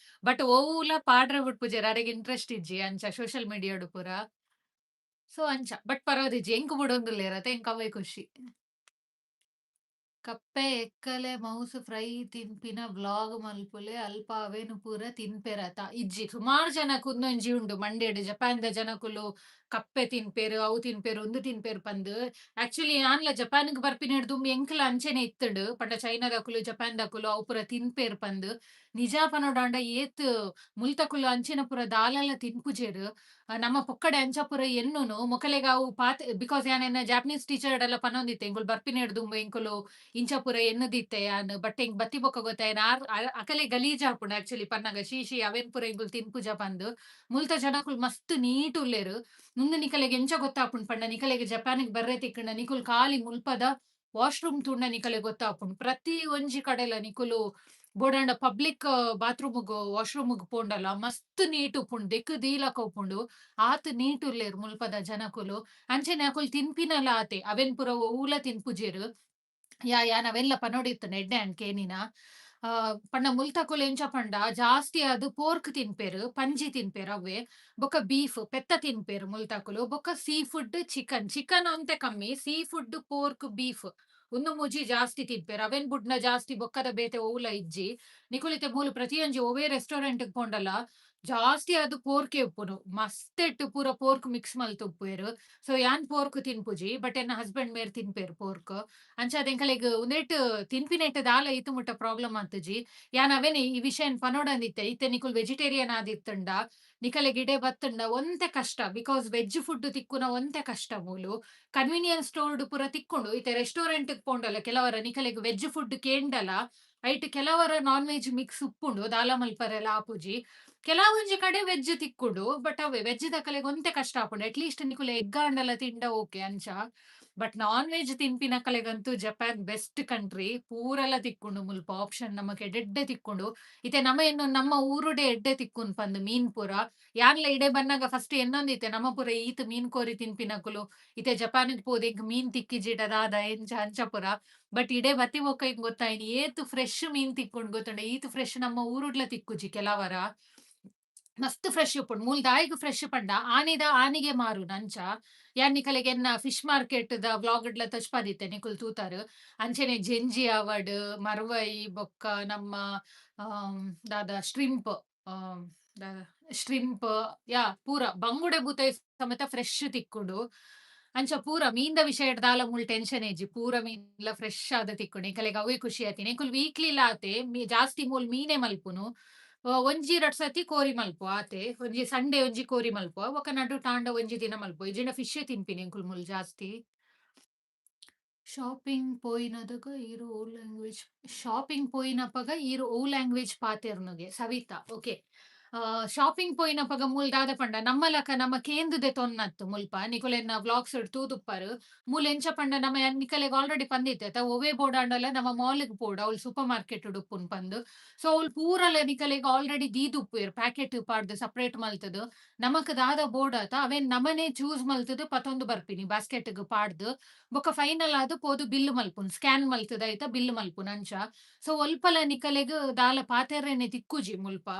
ಬಟ್ ಒವುಲ ಪಾಡ್ರೆ ಬುಡ್ಪುಜೆರ್. ಅರೆಗ್ ಇಂಟ್ರೆಸ್ಟ್ ಇಜ್ಜಿ ಅಂಚ ಸೋಷಿಯಲ್ ಮೀಡಿಯಾಡ್ ಪೂರ. ಸೊ ಅಂಚ. ಬಟ್ ಪರವಾದಿಜ್ಜಿ, ಎಂಕ್ ಬುಡೊಂದುಲ್ಲೆರ್ ಅತ, ಎಂಕ್ ಅವೇ ಖುಷಿ. ಕಪ್ಪೆ ಎಕ್ಕಲೆ ಮೌಸ್ ಫ್ರೈ ತಿನ್ಪಿನ ವ್ಲಾಗ್ ಮಲ್ಪುಲೆ. ಅಲ್ಪ ಅವೇನು ಪೂರ ತಿನ್ಪೆರತ? ಇಜ್ಜಿ, ಸುಮಾರು ಜನಕ್ ಉಂದೊಂಜಿ ಉಂಡು ಮಂಡೆಡ್, ಜಪಾನ್ ದ ಜನಕುಲು ಕಪ್ಪೆ ತಿನ್ಪೆರ್, ಅವು ತಿನ್ಪೆರ್, ಉಂದು ತಿನ್ಪೆರ್ ಪಂದ್. ಆಕ್ಚುಲಿ ಯಾನ್ಲ ಜಪಾನ್ಗ್ ಬರ್ಪಿನೆಡ್ ದುಂಬು ಎಂಕ್ಲ ಅಂಚೆನೆ ಇತ್ತುಂಡು, ಪಂಡ ಚೈನಾದಕುಲು, ಜಪಾನ್ ದಕುಲು ಅವು ಪೂರ ತಿನ್ಪೆರ್ ಪಂದ್. ನಿಜ ಪನೊಡಾಂಡ ಏತ್ ಮುಲ್ತಕುಲು ಅಂಚಿನ ಪೂರ ದಾಲಲ ತಿನ್ಪುಜೆರ್. ನಮ್ಮ ಪೊಕ್ಕಡೆ ಅಂಚ ಪೂರ ಎನ್ನುನು. ಮೊಕಲೆಗ್ ಅವು ಪಾತೆ because ಯಾನ್ ಎನ್ನ ಜಾಪನೀಸ್ ಟೀಚರ್ ಎಲ್ಲ ಪನೊಂದಿತ್ತೆ, ಎಂಕುಲು ಬರ್ಪಿನೆಡ್ ದುಂಬು ಎಂಕುಲು ಇಂಚ ಪೂರ ಎನ್ನುದಿತ್ತೆ ಯಾನ್, ಬಟ್ ಎಂಕ್ ಬತ್ತಿ ಬೊಕ್ಕ ಗೊತ್ತಾಯ್ನ ಆರ್ ಅಕಲೆ ಗಲೀಜ್ ಆಪುಂಡು ಆಕ್ಚುಲಿ ಪನ್ನಗ, ಶೀ ಶೀ, ಅವೇನ್ ಪೂರ ಎಂಕುಲು ತಿನ್ಪುಜ ಪಂದ್. ಮುಲ್ತ ಜನಕುಲು ಮಸ್ತ್ ನೀಟ್ ಉಲ್ಲೆರ್. ಉಂದು ನಿಕಲೆಗ್ ಎಂಚ ಗೊತ್ತಾಪುಂಡು ಪಂಡ, ನಿಕಲೆಗ್ ಜಪಾನ್ಗ್ ಬರ್ರೆ ತಿಕ್ಕಂಡ ನಿಕುಲು ಖಾಲಿ ಮುಲ್ಪದ ವಾಶ್ರೂಮ್ ತೂಂಡ ನಿಕಲೆಗ್ ಗೊತ್ತಾಪುಂಡು. ಪ್ರತಿ ಒಂಜಿ ಕಡೆಲ ನಿಕುಲು ಬೋಡಾಂಡ ಪಬ್ಲಿಕ್ ಬಾತ್ರೂಮ್, ವಾಶ್ರೂಮ್ ಪೋಂಡಲ ಮಸ್ತ್ ನೀಟ್ ಉಪ್ಪುಂಡು, ದೆಕ್ ದೀಲಕ ಉಪ್ಪುಂಡು. ಆತ್ ನೀಟ್ ಉಲ್ಲೆರ್ ಮುಲ್ಪದ ಜನಕುಲು. ಅಂಚೆನೆ ಅಕುಲು ತಿನ್ಪಿನಲ ಆತೆ, ಅವೆನ್ ಪೂರ ಒವ್ಲ ತಿನ್ಪುಜೆರ್. ಯಾ, ಯಾನ್ ಅವೆಲ್ಲ ಪನೊಡಿತ್ತುಂಡು, ಎಡ್ಡೆ ಆಂಡ್ ಕೇನಿನ. ಪಂಡ ಮುಲ್ತಕುಲು ಎಂಚ ಪಂಡ ಜಾಸ್ತಿ ಆದ್ ಪೋರ್ಕ್ ತಿನ್ಪೆರ್, ಪಂಜಿ ತಿನ್ಪೆರ್ ಅವ್ವೆ. ಬೊಕ್ಕ ಬೀಫ್, ಪೆತ್ತ ತಿನ್ಪೆರ್ ಮುಲ್ತಕುಲು. ಬೊಕ್ಕ ಸೀ ಫುಡ್, ಚಿಕನ್. ಚಿಕನ್ ಒಂತೆ ಕಮ್ಮಿ. ಸೀ ಫುಡ್, ಪೋರ್ಕ್, ಬೀಫ್ ಉಂದು ಮೂಜಿ ಜಾಸ್ತಿ ತಿನ್ಪೆರ್. ಅವೆನ್ ಬುಡ್ನ ಜಾಸ್ತಿ ಬೊಕ್ಕದ ಬೇತೆ ಒವ್ಲ ಇಜ್ಜಿ. ನಿಕುಲು ಇತ್ತೆ ಮೂಲು ಪ್ರತಿಯೊಂಜಿ ಒವ್ವೇ ರೆಸ್ಟೋರೆಂಟ್ ಪೋಂಡಲ ಜಾಸ್ತಿ ಆದ್ ಪೋರ್ಕೆ ಉಪ್ಪುನು. ಮಸ್ತ್ ಪೂರ ಪೋರ್ಕ್ ಮಿಕ್ಸ್ ಮಲ್ತ್ ಉಪ್ಪುವೆರ್. ಸೊ ಯಾನ್ ಪೋರ್ಕ್ ತಿನ್ಪುಜಿ, ಬಟ್ ಎನ್ನ ಹಸ್ಬೆಂಡ್ ಮೇರ್ ತಿನ್ಪೆರ್ ಪೋರ್ಕ್. ಅಂಚಾದ್ ಎಂಕಲೆಗ್ ಉಂದೆಟ್ ತಿನ್ಪಿನೆಟ್ ದಾಲ ಇತ್ ಮುಟ್ಟ ಪ್ರಾಬ್ಲಮ್ ಆತುಜಿ. ಯಾನ್ ಅವೇನೆ ಈ ವಿಷಯನ್ ಪನೊಡಂದಿತ್ತೆ. ಇತ್ತೆ ನಿಕುಲು ವೆಜಿಟೇರಿಯನ್ ಆದಿತ್ತುಂಡ ನಿಕಲೆಗ್ ಇಡೆ ಬತ್ತ್ಂಡ ಒಂತೆ ಕಷ್ಟ, because veg food ತಿಕ್ಕುನ ಒಂತೆ ಕಷ್ಟ ಮೂಲು. ಕನ್ವೀನಿಯನ್ಸ್ ಸ್ಟೋರ್ ಪೂರ ತಿಕ್ಕುಂಡು. ಇತ್ತೆ ರೆಸ್ಟೋರೆಂಟ್ ಪೋಂಡಲ ಕೆಲವರ ನಿಕಲೆಗ್ ವೆಜ್ ಫುಡ್ ಕೇಂಡಲ ಐಟ್ ಕೆಲವರ ನಾನ್ ವೆಜ್ ಮಿಕ್ಸ್ ಉಪ್ಪುಂಡು, ದಾಲ ಮಲ್ಪರೆಲ ಆಪುಜಿ. ಕೆಲವೊಂಜಿ ಕಡೆ ವೆಜ್ ತಿಕ್ಕುಂಡು, ಬಟ್ ಅವೇ ವೆಜ್ ದಕಲೆಗ್ ಒಂತೆ ಕಷ್ಟ ಆಪುಂಡು. ಅಟ್ ಲೀಸ್ಟ್ ನಿಕುಲು ಎಗ್ ಆಂಡಲ ತಿಂಡ ಓಕೆ ಅಂಚ. ಬಟ್ ನಾನ್ ವೆಜ್ ತಿನ್ಪಿನಕಲೆಗಂತೂ ಜಪಾನ್ ಬೆಸ್ಟ್ ಕಂಟ್ರಿ. ಪೂರೆಲ ತಿಕ್ಕುಂಡು ಮುಲ್ಪ ಆಪ್ಷನ್, ನಮಕ್ ಎಡ್ಡೆಡ್ಡೆ ತಿಕ್ಕುಂಡು. ಇತ್ತೆ ನಮ ಎನ್ನು ನಮ್ಮ ಊರುಡೆ ಎಡ್ಡೆ ತಿಕ್ಕುನ್ ಪಂದ್ ಮೀನ್ ಪೂರ. ಯಾನ್ಲ ಇಡೆ ಬನ್ನಗ ಫಸ್ಟ್ ಎನ್ನೊಂದಿತ್ತೆ, ನಮ ಪೂರ ಈತ್ ಮೀನ್ ಕೋರಿ ತಿನ್ಪಿನಕುಲು, ಇತ್ತೆ ಜಪಾನ್ಗ್ ಪೋದು ಎಂಕ್ ಮೀನ್ ತಿಕ್ಕಿಜಿಡ ದಾದ ಎಂಚ ಅಂಚ ಪೂರ. ಬಟ್ ಇಡೆ ಬತ್ತಿ ಬೊಕ್ಕ ಎಂಕ್ ಗೊತ್ತಾಯಿನಿ ಏತ್ ಫ್ರೆಶ್ ಮೀನ್ ತಿಕ್ಕುಂಡು ಗೊತ್ತುಂಡ. ಈತ್ ಫ್ರೆಶ್ ನಮ್ಮ ಊರುಡ್ಲ ತಿಕ್ಕುಜಿ ಕೆಲವರ. ಮಸ್ತ್ ಫ್ರೆಶ್ ಉಪ್ಪುಂಡು ಮೂಲ್. ದಾಯಿಗ್ ಫ್ರೆಶ್ ಪಂಡ ಆನಿದ ಆನಿಗೆ ಮಾರುನ ಅಂಚ. ಯಾನ್ ನಿಕಲೆಗ್ ಎನ್ನ ಫಿಶ್ ಮಾರ್ಕೆಟ್ ದ ವ್ಲಾಗ್ ಡ್ಲ ತೋಜ್ಪಾದಿತ್ತೆ, ನಿಕುಲು ತೂತಾರ್. ಅಂಚೆನೆ ಜೆಂಜಿ ಆವಡ್, ಮರ್ವೈ, ಬೊಕ್ಕ ನಮ್ಮ ದಾದ ಶ್ರಿಂಪ್, ದಾದ ಶ್ರಿಂಪ್, ಯಾ ಪೂರ ಬಂಗುಡೆ ಬೂತಾಯಿ ಸಮೇತ ಫ್ರೆಶ್ ತಿಕ್ಕುಂಡು. ಅಂಚ ಪೂರ ಮೀನ್ದ ವಿಷಯಡ್ ದಾಲ ಮೂಲ್ ಟೆನ್ಷನ್ ಇಜ್ಜಿ. ಪೂರ ಮೀನ್ಲ ಫ್ರೆಶ್ ಆದ್ ತಿಕ್ಕುಂಡು. ಎಂಕಲೆಗ್ ಅವೇ ಖುಷಿ ಆತಿನಿ. ಎಂಕುಲು ವೀಕ್ಲಿಲ ಆತೆ ಜಾಸ್ತಿ ಮೂಲ್ ಮೀನೆ ಮಲ್ಪುನು. ಒಂಜಿ ರಡ್ಡ್ ಸರ್ತಿ ಕೋರಿ ಮಲ್ಪುವ ಆತೆ. ಒಂಜಿ ಸಂಡೇ ಒಂಜಿ ಕೋರಿ ಮಲ್ಪುವ, ಬೊಕ ನಡುಟಾಂಡ ಒಂಜಿ ದಿನ ಮಲ್ಪುವ. ಇಜ್ಜಿಂಡ ಫಿಶ್ ತಿನ್ಪಿನಿ ಎಂಕುಲು ಮೂಲು ಜಾಸ್ತಿ. ಶಾಪಿಂಗ್ ಪೋಯಿನದಗ ಈರ್ ಓ ಲ್ಯಾಂಗ್ವೇಜ್, ಶಾಪಿಂಗ್ ಪೋಯಿನಪಗ ಈರ್ ಓ ಲ್ಯಾಂಗ್ವೇಜ್ ಪಾತೆರ್ನುಗೆ? ಸವಿತಾ, ಓಕೆ. ಶಾಪಿಂಗ್ ಪೋಯಿನಪಗ ಮೂಲ್ ದಾದ ಪಂಡ, ನಮ್ಮಲಕ ನಮ ಕೇಂದ್ ದೆತೊನ್ನತ್ತು ಮುಲ್ಪ. ನಿಕುಲೆನ ವ್ಲಾಗ್ಸ್ ತೂದುಪ್ಪರ್. ಮೂಲ್ ಎಂಚ ಪಂಡ, ನಮ ಯಾನ್ ನಿಕಲೆಗ್ ಆಲ್ರೆಡಿ ಪಂದಿತ್ತೆ ಅತ, ಒವ್ವೆ ಬೋಡಾಂಡಲ ನಮ ಮಾಲ್ ಗ್ ಪೋಡು, ಅವ್ಲು ಸೂಪರ್ ಮಾರ್ಕೆಟ್ ಉಪ್ಪುನ್ ಪಂದ್. ಸೊ ಅವ್ಲು ಪೂರಲ ನಿಕಲೆಗ್ ಆಲ್ರೆಡಿ ದೀದುಪ್ಪುವೆರ್, ಪ್ಯಾಕೆಟ್ ಪಾಡ್ದ್ ಸಪರೇಟ್ ಮಲ್ತುದು. ನಮಕ್ ದಾದ ಬೋಡಾತ ಅವೆನ್ ನಮನೆ ಚೂಸ್ ಮಲ್ತುದು ಪತೊಂದು ಬರ್ಪಿನಿ ಬಾಸ್ಕೆಟ್ ಗ್ ಪಾಡ್ದ್. ಬೊಕ ಫೈನಲ್ ಆದ್ ಪೋದು ಬಿಲ್ ಮಲ್ಪುನ್, ಸ್ಕ್ಯಾನ್ ಮಲ್ತುದು ಐತ ಬಿಲ್ ಮಲ್ಪುನ್ ಅಂಚ. ಸೊ ಒಲ್ಪಲ ನಿಕಲೆಗ್ ದಾಲ ಪಾತೆರ್ರೆನೆ ತಿಕ್ಕುಜಿ ಮುಲ್ಪ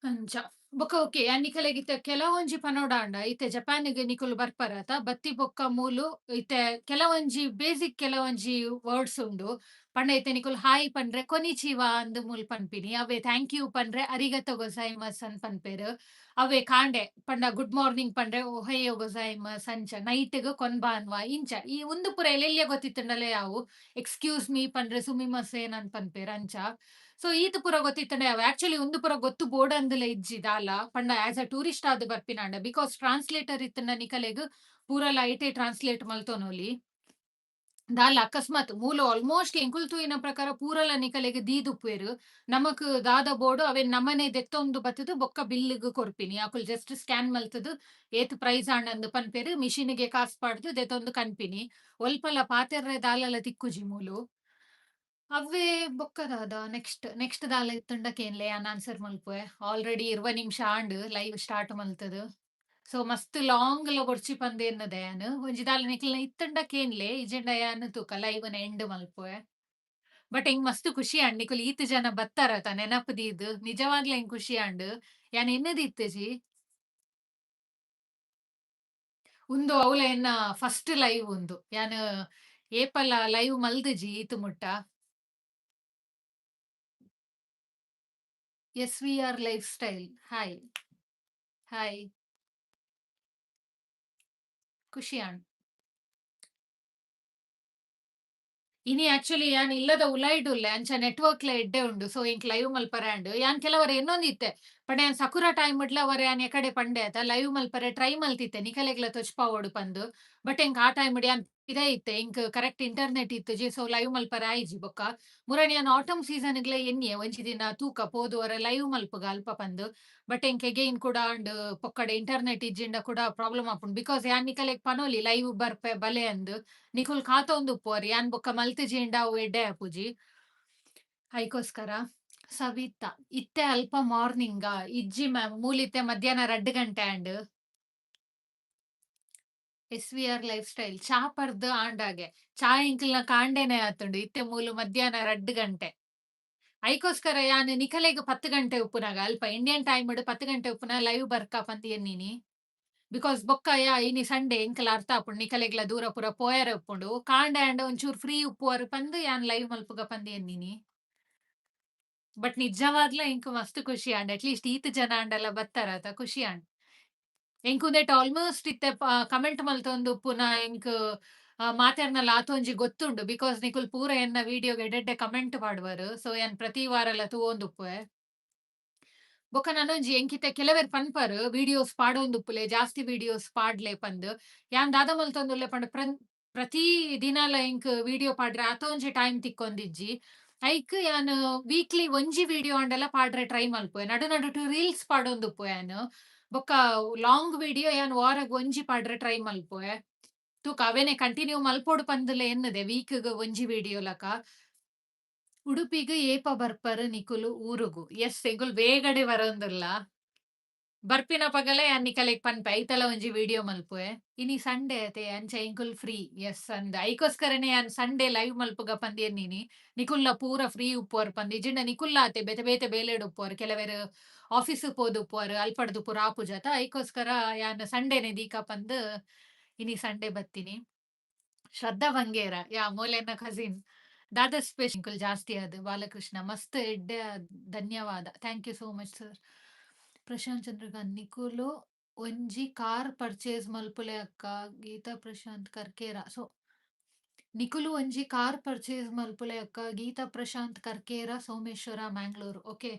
ಅಂಚ. ಬೊಕ ಓಕೆ, ಯಾನ್ ನಿಕಲೆಗ್ ಇತ್ತೆ ಕೆಲವೊಂಜಿ ಪನೊಡಾಂಡ, ಇತ್ತೆ ಜಪಾನ್ಗ್ ನಿಕುಲು ಬರ್ಪರತ, ಬತ್ತಿ ಬೊಕ್ಕ ಮೂಲು ಇತ್ತೆ ಕೆಲವೊಂಜಿ ಬೇಸಿಕ್ ಕೆಲವೊಂಜಿ ವರ್ಡ್ಸ್ ಉಂಡು. ಪಂಡ ಇತ್ತೆ ನಿಕುಲು ಹಾಯ್ ಪಂಡ್ರೆ ಕೊನಿಚಿವಾ ಅಂದ್ ಮೂಲ್ ಪನ್ಪಿನಿ. ಅವೇ thank you ಪಂಡ್ರೆ ಅರಿಗತೋ ಗೊಜೈಮಸ್ ಅಂದ್ ಪನ್ಪೆರ್. ಅವೇ ಕಾಂಡೆ ಪಂಡ ಗುಡ್ ಮಾರ್ನಿಂಗ್ ಪಂಡ್ರೆ ಒಹಯೋ ಗೊಜೈಮಸ್ ಅಂಚ. ನೈಟ್ ಗ್ ಕೊಂಬಾನ್ವಾ ಇಂಚ. ಈ ಉಂದು ಪೂರ ಎಲ್ಲೆಲ್ಯ ಗೊತ್ತಿತ್ತುಂಡಲೇ ಯಾವು. ಎಕ್ಸ್ಕ್ಯೂಸ್ ಮೀ ಪಂಡ್ರೆ ಸುಮಿಮಸೇನ್ ಅಂದ್ ಪನ್ಪೆರ್ ಅಂಚ. ಸೊ ಈತ್ ಪೂರ ಗೊತ್ತಿತ್ತುಂಡ ಯಾವು. ಆಕ್ಚುಲಿ ಉಂದು ಪೂರ ಗೊತ್ತು ಬೋಡಂದುಲ ಇಜ್ಜಿ ದಾಲ. ಪಂಡ ಆಸ್ ಅ ಟೂರಿಸ್ಟ್ ಆದ್ ಬರ್ಪಿನಾಂಡ, because translator ಇತ್ತುಂಡ ನಿಕಲೆಗ್ ಪೂರಲ ಐಟೇ ಟ್ರಾನ್ಸ್ಲೇಟ್ ಮಲ್ತೊನೊಲಿ. ದಾಲ ಅಕಸ್ಮಾತ್ ಮೂಲು ಆಲ್ಮೋಸ್ಟ್ ಎಂಕುಲು ತೂಯಿನ ಪ್ರಕಾರ ಪೂರಲ ನಿಕಲೆಗ್ ದೀದುಪ್ಪುವೆರ್. ನಮಕ್ ದಾದ ಬೋಡು ಅವೆನ್ ನಮನೆ ದೆತ್ತೊಂದು ಬತ್ತುದು ಬೊಕ್ಕ ಬಿಲ್ ಗ್ ಕೊರ್ಪಿನಿ. ಅಕುಲು ಜಸ್ಟ್ ಸ್ಕ್ಯಾನ್ ಮಲ್ತುದು ಏತ್ ಪ್ರೈಸ್ ಆಂಡ್ ಪನ್ಪೆರ್. ಮಿಷಿನ್ ಗೆ ಕಾಸ್ ಪಾಡ್ದು ದೆತ್ತೊಂದು ಕನ್ಪಿನಿ. ಒಲ್ಪಲ ಪಾತೆರ್ರೆ ದಾಲಲ ತಿಕ್ಕುಜಿ ಮೂಲು. ಅವ್ವೇ ಬೊಕ್ಕ ದಾದ ನೆಕ್ಸ್ಟ್ ನೆಕ್ಸ್ಟ್ ದಾಲ ಇತ್ತುಂಡ ಕೇನ್ಲೆ, ಯಾನ್ ಆನ್ಸರ್ ಮಲ್ಪುವೆ. ಆಲ್ರೆಡಿ 20 ನಿಮಿಷ ಆಂಡ್ ಲೈವ್ ಸ್ಟಾರ್ಟ್ ಮಲ್ತುದು. ಸೊ ಮಸ್ತ್ ಲಾಂಗ್ ಲ ಬೊರ್ಚಿ ಪಂದ್ ಎನ್ನದೆ ಯಾನ್. ಒಂಜಿ ದಾಲ ನಿಕಲ್ನ ಇತ್ತುಂಡ ಕೇನ್ಲೆ, ಇಜ್ಜಿಂಡ ಯಾನ್ ತೂಕ ಲೈವ್ ನ್ ಎಂಡ್ ಮಲ್ಪುವೆ. ಬಟ್ ಎಂಕ್ ಮಸ್ತ್ ಖುಷಿ ಆಂಡ್ ನಿಕುಲು ಈತ್ ಜನ ಬತ್ತಾರತ ನೆನಪು ದೀದ್. ನಿಜವಾಗ್ಲ ಎಂಕ್ ಖುಷಿ ಆಂಡ್. ಯಾನ್ ಎನ್ನದಿತ್ತಿಜಿ. ಉಂದು ಅವ್ಲ ಎನ್ನ ಫಸ್ಟ್ ಲೈವ್ ಉಂದು. ಯಾನ್ ಏಪಲ ಲೈವ್ ಮಲ್ದಿಜಿ ಈತ್ ಮುಟ್ಟ. S V R life style, hi hi. ಖುಷಿ ಆಂಡ್. ಇನಿ ಆಕ್ಚುಲಿ ಯಾನ್ ಇಲ್ಲದ ಉಲಾಯಿಡ್ ಉಲ್ಲೆ, ಅಂಚ ನೆಟ್ವರ್ಕ್ ಲ ಎಡ್ಡೆ ಉಂಡು. ಸೊ ಎಂಕ್ ಲೈವ್ ಮಲ್ಪರೆ ಆಂಡ್. ಯಾನ್ ಕೆಲವರ ಎನ್ನೊಂದಿತ್ತೆ. ಪಂಡ ಯಾನ್ ಸಕುರಾ ಟೈಮ್ ಡ್ಲ ಒರ ಯಾನ್ ಎಕಡೆ ಪಂಡೆ ಅತ, ಲೈವ್ ಮಲ್ಪರೆ ಟ್ರೈ ಮಲ್ತಿತ್ತೆ ನಿಕಲೆಗ್ಲ ತೋಜ್ಪಾವೊಡು ಪಂದ್. ಬಟ್ ಎಂಕ್ ಆ ಟೈಮ್ ಡ್ ಯಾನ್ ಪಿದಯಿ ಇತ್ತೆ, ಎಂಕ್ ಕರೆಕ್ಟ್ ಇಂಟರ್ನೆಟ್ ಇತ್ತುಜಿ. ಸೊ ಲೈವ್ ಮಲ್ಪರೆ ಆಯಿಜಿ ಬೊಕ್ಕ. ಮುರಣಿ ಯಾನ್ ಆಟಮ್ ಸೀಸನ್ ಗ್ಲ ಎನ್ನಿಯೆ ಒಂಜಿ ದಿನ ತೂಕ ಪೋದು ಒರ ಲೈವ್ ಮಲ್ಪುಗ ಅಲ್ಪ ಪಂದ್. ಬಟ್ ಎಂಕ್ ಎಗೈನ್ ಕುಡ ಆಂಡ್, ಪೊಕ್ಕಡೆ ಇಂಟರ್ನೆಟ್ ಇಜ್ಜಿಂಡ ಕುಡ ಪ್ರಾಬ್ಲಮ್ ಆಪುಂಡು. Because ಯಾನ್ ನಿಕಲೆಗ್ ಪನೊಲಿ ಲೈವ್ ಬರ್ಪೆ ಬಲೆ ಅಂದ್. ನಿಕುಲು ಕಾತೊಂದು ಉಪ್ಪುವರ್, ಯಾನ್ ಬೊಕ್ಕ ಮಲ್ತಿಜಿಂಡ ಅವು ಎಡ್ಡೆ ಆಪುಜಿ. ಐಕೋಸ್ಕರ. ಸವಿತಾ, ಇತ್ತೆ ಅಲ್ಪ ಮಾರ್ನಿಂಗ್ ಇಜ್ಜಿ ಮ್ಯಾಮ್, ಮೂಲಿತ್ತೆ ಮಧ್ಯಾಹ್ನ 2 ಗಂಟೆ and. S V R life style, ಚಾ ಪರ್ದ್ ಆಂಡಾಗೆ. ಚಾ ಎಂಕಲ್ನ ಕಾಂಡೆನೆ ಆತುಂಡು, ಇತ್ತೆ ಮೂಲು ಮಧ್ಯಾಹ್ನ 2 ಗಂಟೆ. ಐಕೋಸ್ಕರ ಯಾನ್ ನಿಕಲೆಗ್ 10 ಗಂಟೆ ಉಪ್ಪುನಗ ಅಲ್ಪ ಇಂಡಿಯನ್ ಟೈಮ್ ಡ್ 10 ಗಂಟೆ ಉಪ್ಪುನ ಲೈವ್ ಬರ್ಕ ಪಂದ್ ಎನ್ನಿನಿ. Because ಬೊಕ್ಕ ಯಾ ಇನಿ ಸಂಡೇ ಎಂಕಲ ಅರ್ಥ ಆಪುಂಡು, ನಿಕಲೆಗ್ಲ ದೂರ ಪೂರ ಪೋಯರೆ ಉಪ್ಪುಂಡು. ಕಾಂಡೆ ಆಂಡ ಒಂಚೂರು ಫ್ರೀ ಉಪ್ಪುವರ್ ಪಂದ್ ಯಾನ್ ಲೈವ್ ಮಲ್ಪುಗ ಪಂದ್ ಎನ್ನಿನಿ. ಬಟ್ ನಿಜವಾದ್ಲ ಎಂಕ್ ಮಸ್ತ್ ಖುಷಿ ಆಂಡ್. ಅಟ್ ಲೀಸ್ಟ್ ಈತ್ ಜನ ಆಂಡಲ ಬತ್ತಾರತ, ಖುಷಿ ಆಂಡ್. ಎಂಕ್ ಉಂದೆಟ್ ಆಲ್ಮೋಸ್ಟ್ ಇತ್ತೆ ಕಮೆಂಟ್ ಮಲ್ತೊಂದು ಉಪ್ಪುನ ಎಂಕ್ ಮಾತೆರ್ನಲ ಆತೊಂಜಿ ಗೊತ್ತುಂಡು. Because ನಿಕುಲು ಪೂರ ಎನ್ನ ವಿಡಿಯೋಗ್ ಎಡ್ಡೆಡ್ಡೆ ಕಮೆಂಟ್ ಪಾಡುವರ್. ಸೊ ಯಾನ್ ಪ್ರತಿ ವಾರಲ ತೂವೊಂದುಪ್ಪುವೆ. ಬೊಕ್ಕ ನನೊಂಜಿ ಎಂಕಿತೆ ಕೆಲವೆರ್ ಪನ್ಪರ್ ವೀಡಿಯೋಸ್ ಪಾಡೊಂದುಪ್ಪುಲೆ, ಜಾಸ್ತಿ ವೀಡಿಯೋಸ್ ಪಾಡ್ಲೆ ಪಂದ್. ಯಾನ್ ದಾದ ಮಲ್ತೊಂದುಲ್ಲೆ ಪಂಡ ಪ್ರತಿ ದಿನಲ ಎಂಕ್ ವೀಡಿಯೋ ಪಾಡ್ರೆ ಆತೊಂಜಿ ಟೈಮ್ ತಿಕ್ಕೊಂದಿಜ್ಜಿ. ಐಕ್ ಯಾನ್ ವೀಕ್ಲಿ ಒಂಜಿ ವೀಡಿಯೋ ಆಂಡಲ ಪಾಡ್ರೆ ಟ್ರೈ ಮಲ್ಪುವೆ. ನಡು ನಡುಟು ರೀಲ್ಸ್ ಪಾಡೊಂದುಪ್ಪುವೆ ಯಾನ್. ಬೊಕ್ಕ ಲಾಂಗ್ ವೀಡಿಯೋ ಯಾನ್ ವಾರಗ್ ಒಂಜಿ ಪಾಡ್ರೆ ಟ್ರೈ ಮಲ್ಪುವೆ. ತೂಕ ಅವೆನೆ ಕಂಟಿನ್ಯೂ ಮಲ್ಪೊಡು ಪಂದ್ಲ ಎನ್ನುದೆ ವೀಕ್ ಗ್ ಒಂಜಿ ವೀಡಿಯೋ ಲಕ. ಉಡುಪಿಗ್ ಏಪ ಬರ್ಪರ್ ನಿಕುಲು ಊರುಗು? ಎಸ್, ಎಂಕುಲು ಬೇಗಡೆ ಬರೊಂದುಲ್ಲ. ಬರ್ಪಿನಪಗಲ ಯಾನ್ ನಿಕಲೆಗ್ ಪನ್ಪೆ, ಐತಲ ಒಂಜಿ ವಿಡಿಯೋ ಮಲ್ಪುವೆ. ಇನಿ ಸಂಡೇ ಅತೆ, ಅಂಚ ಎಂಕುಲು ಫ್ರೀ. ಎಸ್ ಅಂದ್, ಐಕೋಸ್ಕರನೇ ಯಾನ್ ಸಂಡೇ ಲೈವ್ ಮಲ್ಪುಗ ಪಂದ್ ಎನ್ನಿನಿ. ನಿಕುಲ್ಲ ಪೂರ ಫ್ರೀ ಉಪ್ಪುವರ್ ಪಂದ್. ಇಜಿಂಡ ನಿಕುಲ್ಲ ಅತೆ ಬೇತೆ ಬೇತೆ ಬೇಲೆಡ್ ಉಪ್ಪುವರ್, ಕೆಲವೆರ್ ಆಫೀಸ್ ಪೋದು ಉಪ್ಪುವರ್, ಅಲ್ಪಡ್ದ್ ಪೂರ ಆಪುಜತ. ಐಕೋಸ್ಕರ ಯಾನ್ ಸಂಡೇನೆ ದೀಕ ಪಂದ್ ಇನಿ ಸಂಡೇ ಬತ್ತಿನಿ. ಶ್ರದ್ಧಾ ಬಂಗೇರ, ಯಾ, ಮೋಲೆನ ಕಸಿನ್. ದಾದ ಸ್ಪೆಷಲ್ ಜಾಸ್ತಿ ಅದು ಬಾಲಕೃಷ್ಣ ಮಸ್ತ್ ಎಡ್ಡೆ, ಧನ್ಯವಾದ. Thank you so much, sir. Prashant Chandrakant, ನಿಕುಲು ಒಂಜಿ ಕಾರ್ ಪರ್ಚೇಸ್ ಮಲ್ಪುಲೆ ಅಕ್ಕ. ಗೀತಾ ಪ್ರಶಾಂತ್ ಕರ್ಕೇರ. ಸೊ ನಿಕುಲು ಒಂಜಿ ಕಾರ್ ಪರ್ಚೇಸ್ ಮಲ್ಪುಲೆ ಅಕ್ಕ. ಗೀತಾ ಪ್ರಶಾಂತ್ ಕರ್ಕೇರ, ಸೋಮೇಶ್ವರ, ಮ್ಯಾಂಗ್ಳೂರ್. ಓಕೆ,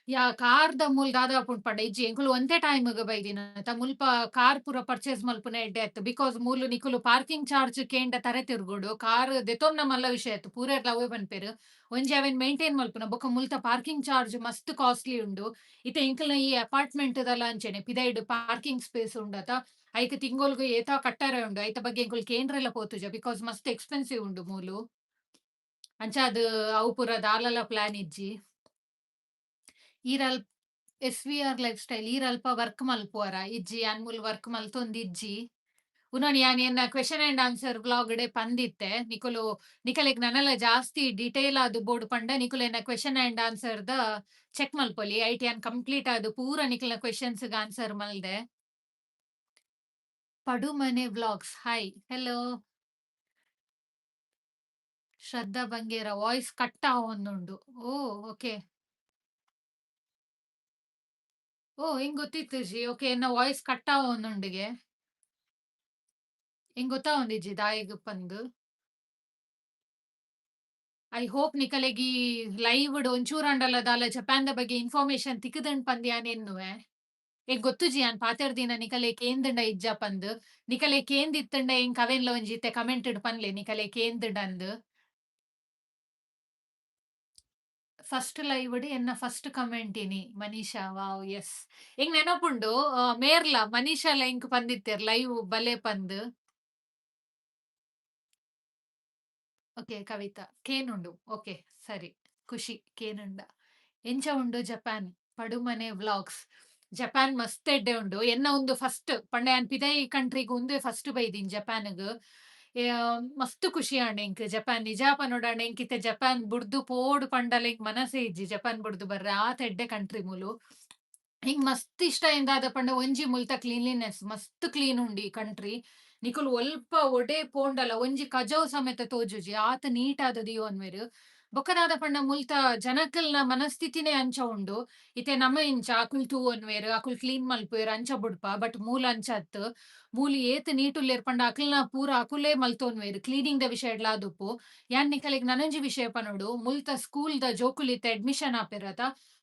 ಯಾ, ಕಾರ್ ದ ಮೂಲ್ ದಾದ ಆಪುಂಡು ಪಂಡ, ಇಜ್ಜಿ, ಎಂಕುಲು ಒಂತೆ ಟೈಮ್ ಗ್ ಬೈದಿನ ಅತ. ಮುಲ್ಪ ಕಾರ್ ಪೂರ ಪರ್ಚೇಸ್ ಮಲ್ಪುನ ಎಡ್ಡೆ ಅತ್ತ್. Because ಮೂಲು ನಿಕುಲು ಪಾರ್ಕಿಂಗ್ ಚಾರ್ಜ್ ಕೇಂಡ ತರೆ ತಿರ್ಗುಡು. ಕಾರ್ ದೆತೊನ್ನ ಮಲ್ಲ ವಿಷಯ ಅತ್ತ್, ಪೂರೆರ್ಲ ಅವೇ ಪನ್ಪೆರ್. ಒಂಜಿ ಅವೆನ್ ಮೇಂಟೈನ್ ಮಲ್ಪುನ, ಬೊಕ್ಕ ಮುಲ್ತ ಪಾರ್ಕಿಂಗ್ ಚಾರ್ಜ್ ಮಸ್ತ್ ಕಾಸ್ಟ್ಲಿ ಉಂಡು. ಇತ್ತೆ ಎಂಕಲ್ನ ಈ ಅಪಾರ್ಟ್ಮೆಂಟ್ ದಲ ಅಂಚೆನೆ ಪಿದೈಡ್ ಪಾರ್ಕಿಂಗ್ ಸ್ಪೇಸ್ ಉಂಡತ, ಐಕ್ ತಿಂಗೊಲ್ಗು ಏತಾ ಕಟ್ಟರೆ ಉಂಡು. ಐತ ಬಗ್ಗೆ ಎಂಕುಲು ಕೇಂದ್ರೆಲ ಪೋತುಜ, because ಮಸ್ತ್ ಎಕ್ಸ್ಪೆನ್ಸಿವ್ ಉಂಡು ಮೂಲು. ಅಂಚಾದ್ ಅವು ಪೂರ ದಾಲಲ ಪ್ಲಾನ್ ಇಜ್ಜಿ. ಈರಲ್ yes we are life style, ಈರಲ್ಪ ವರ್ಕ್ ಮಲ್ಪುವರ? ಇಜ್ಜಿ, ಯಾನ್ ಮೂಲು ವರ್ಕ್ ಮಲ್ತೊಂದಿಜ್ಜಿ. ಉನೊನ್ ಯಾನ್ ಎನ್ನ ಕ್ವೆಶನ್ ಅಂಡ್ ಆನ್ಸರ್ ವ್ಲಾಗ್ ಡೆ ಪಂದಿತ್ತೆ. ನಿಕುಲು ನಿಕಲೆಗ್ ನನಲ ಜಾಸ್ತಿ ಡಿಟೇಲ್ ಆದ್ ಬೋಡು ಪಂಡ ನಿಕುಲು ಎನ್ನ ಕ್ವೆಶನ್ ಅಂಡ್ ಆನ್ಸರ್ ದ ಚೆಕ್ ಮಲ್ಪೊಲಿ. ಐಟ್ ಯಾನ್ ಕಂಪ್ಲೀಟ್ ಆದ್ ಪೂರ ನಿಕಲ್ನ ಕ್ವೆಶನ್ಸ್ ಗ್ ಆನ್ಸರ್ ಮಲ್ದೆ. Padumane vlogs, hi, hello. Shraddha Bangera, voice cut ಆವೊಂದುಂಡು. Oh okay. ಓ, ಎಂಕ್ ಗೊತ್ತಿತ್ತಿಜಿ. ಓಕೆ, ಎನ್ನ ವಾಯ್ಸ್ ಕಟ್ ಆವೊಂದುಂಡುಗೆ. ಎಂಕ್ ಗೊತ್ತಾವೊಂದಿಜ್ಜಿ ದಾಯೆಗ್ ಪಂದ್. I hope ನಿಕಲೆಗ್ ಈ ಲೈವ್ ಡ್ ಒಂಚೂರಾಂಡಲ ದಾಲ ಜಪಾನ್ ದ ಬಗ್ಗೆ ಇನ್ಫಾರ್ಮೇಶನ್ ತಿಕ್ಕುದುಂಡ್ ಪಂದ್ ಯಾನ್ ಎನ್ನುವೆ. ಎಂಕ್ ಗೊತ್ತುಜಿ ಯಾನ್ ಪಾತೆರ್ದಿನ ನಿಕಲೆ ಕೇಂದ್ಂಡ ಇಜ್ಜ ಪಂದ್. ನಿಕಲೆ ಕೇಂದಿತ್ತಂಡ ಎಂಕ್ ಅವೆನ್ಲ ಒಂಜಿ ಇತ್ತೆ ಕಮೆಂಟ್ ಡ್ ಪನ್ಲೆ ನಿಕಲೆ ಕೇಂದ್ಂಡಂದ್. ಫಸ್ಟ್ ಲೈವ್ ಡ್ ಎನ್ನ ಫಸ್ಟ್ ಕಮೆಂಟ್ ಇನಿ ಮನೀಷಾ, ವಾವ್, ಎಸ್. ಎಂಕ್ ನೆನಪುಂಡು, ಮೇರ್ಲ ಮನೀಷಾಲ ಎಂಕ್ ಪಂದಿತ್ತೆರ್ ಲೈವ್ ಬಲೆ ಪಂದ್. ಓಕೆ ಕವಿತಾ, ಕೇನುಂಡು. ಓಕೆ ಸರಿ, ಖುಷಿ ಕೇನುಂಡ. ಎಂಚ ಉಂಡು ಜಪಾನ್? ಪಡುಮನೆ ವ್ಲಾಗ್ಸ್, ಜಪಾನ್ ಮಸ್ತ್ ಎಡ್ಡೆ ಉಂಡು. ಎನ್ನ ಉಂದು ಫಸ್ಟ್ ಪಂಡ ಯಾನ್ ಪಿದಯಿ ಕಂಟ್ರಿಗ್ ಉಂದುವೆ ಫಸ್ಟ್ ಬೈದಿನಿ ಜಪಾನ್ಗ್. ಮಸ್ತ್ ಖುಷಿ ಆಂಡ್ ಎಂಕ್ ಜಪಾನ್. ನಿಜ ಪನೊಡಾಂಡ ಎಂಕ್ ಇತ್ತೆ ಜಪಾನ್ ಬುಡ್ದು ಪೋಡು ಪಂಡಲ ಎಂಕ್ ಮನಸೇ ಇಜ್ಜಿ ಜಪಾನ್ ಬುಡ್ದು ಬರ್ರೆ. ಆತ್ ಎಡ್ಡೆ ಕಂಟ್ರಿ ಮೂಲು. ಎಂಕ್ ಮಸ್ತ್ ಇಷ್ಟ ಆಯಿನ ದಾದ ಪಂಡ, ಒಂಜಿ ಮುಲ್ತ ಕ್ಲೀನ್ಲಿನೆಸ್. ಮಸ್ತ್ ಕ್ಲೀನ್ ಉಂಡು ಈ ಕಂಟ್ರಿ. ನಿಕುಲು ಒಲ್ಪ ಒಡೆ ಪೋಂಡಲ ಒಂಜಿ ಕಜವು ಸಮೇತ ತೋಜುಜಿ, ಆತ್ ನೀಟ್ ಆದ್ ದೀವೊನ್ವೆರ್. ಬೊಕ್ಕ ದಾದ ಪಂಡ, ಮುಲ್ತ ಜನಕಲ್ನ ಮನಸ್ಥಿತಿನೇ ಅಂಚ ಉಂಡು. ಇತ್ತೆ ನಮ ಇಂಚ ಅಕುಲು ತೂವೊನ್ವೆರ್, ಅಕುಲು ಕ್ಲೀನ್ ಮಲ್ಪುವೆರ್, ಅಂಚ ಬುಡ್ಪ. ಬಟ್ ಮೂಲು ಅಂಚ ಅತ್ತ್. ಮೂಲು ಏತ್ ನೀಟ್ ಉಲ್ಲೆರ್ ಪಂಡ ಅಕಲ್ನ ಪೂರ ಅಕುಲೇ ಮಲ್ತೊನ್ವೆರ್, ಕ್ಲೀನಿಂಗ್ ದ ವಿಷಯಡ್ಲ ಆದುಪ್ಪು. ಯಾನ್ ನಿಕಲೆಗ್ ನನೊಂಜಿ ವಿಷಯ ಪನೊಡು. ಮುಲ್ತ ಸ್ಕೂಲ್ ದ ಜೋಕುಲು ಇತ್ತೆ ಅಡ್ಮಿಷನ್ ಆಪೆರತ,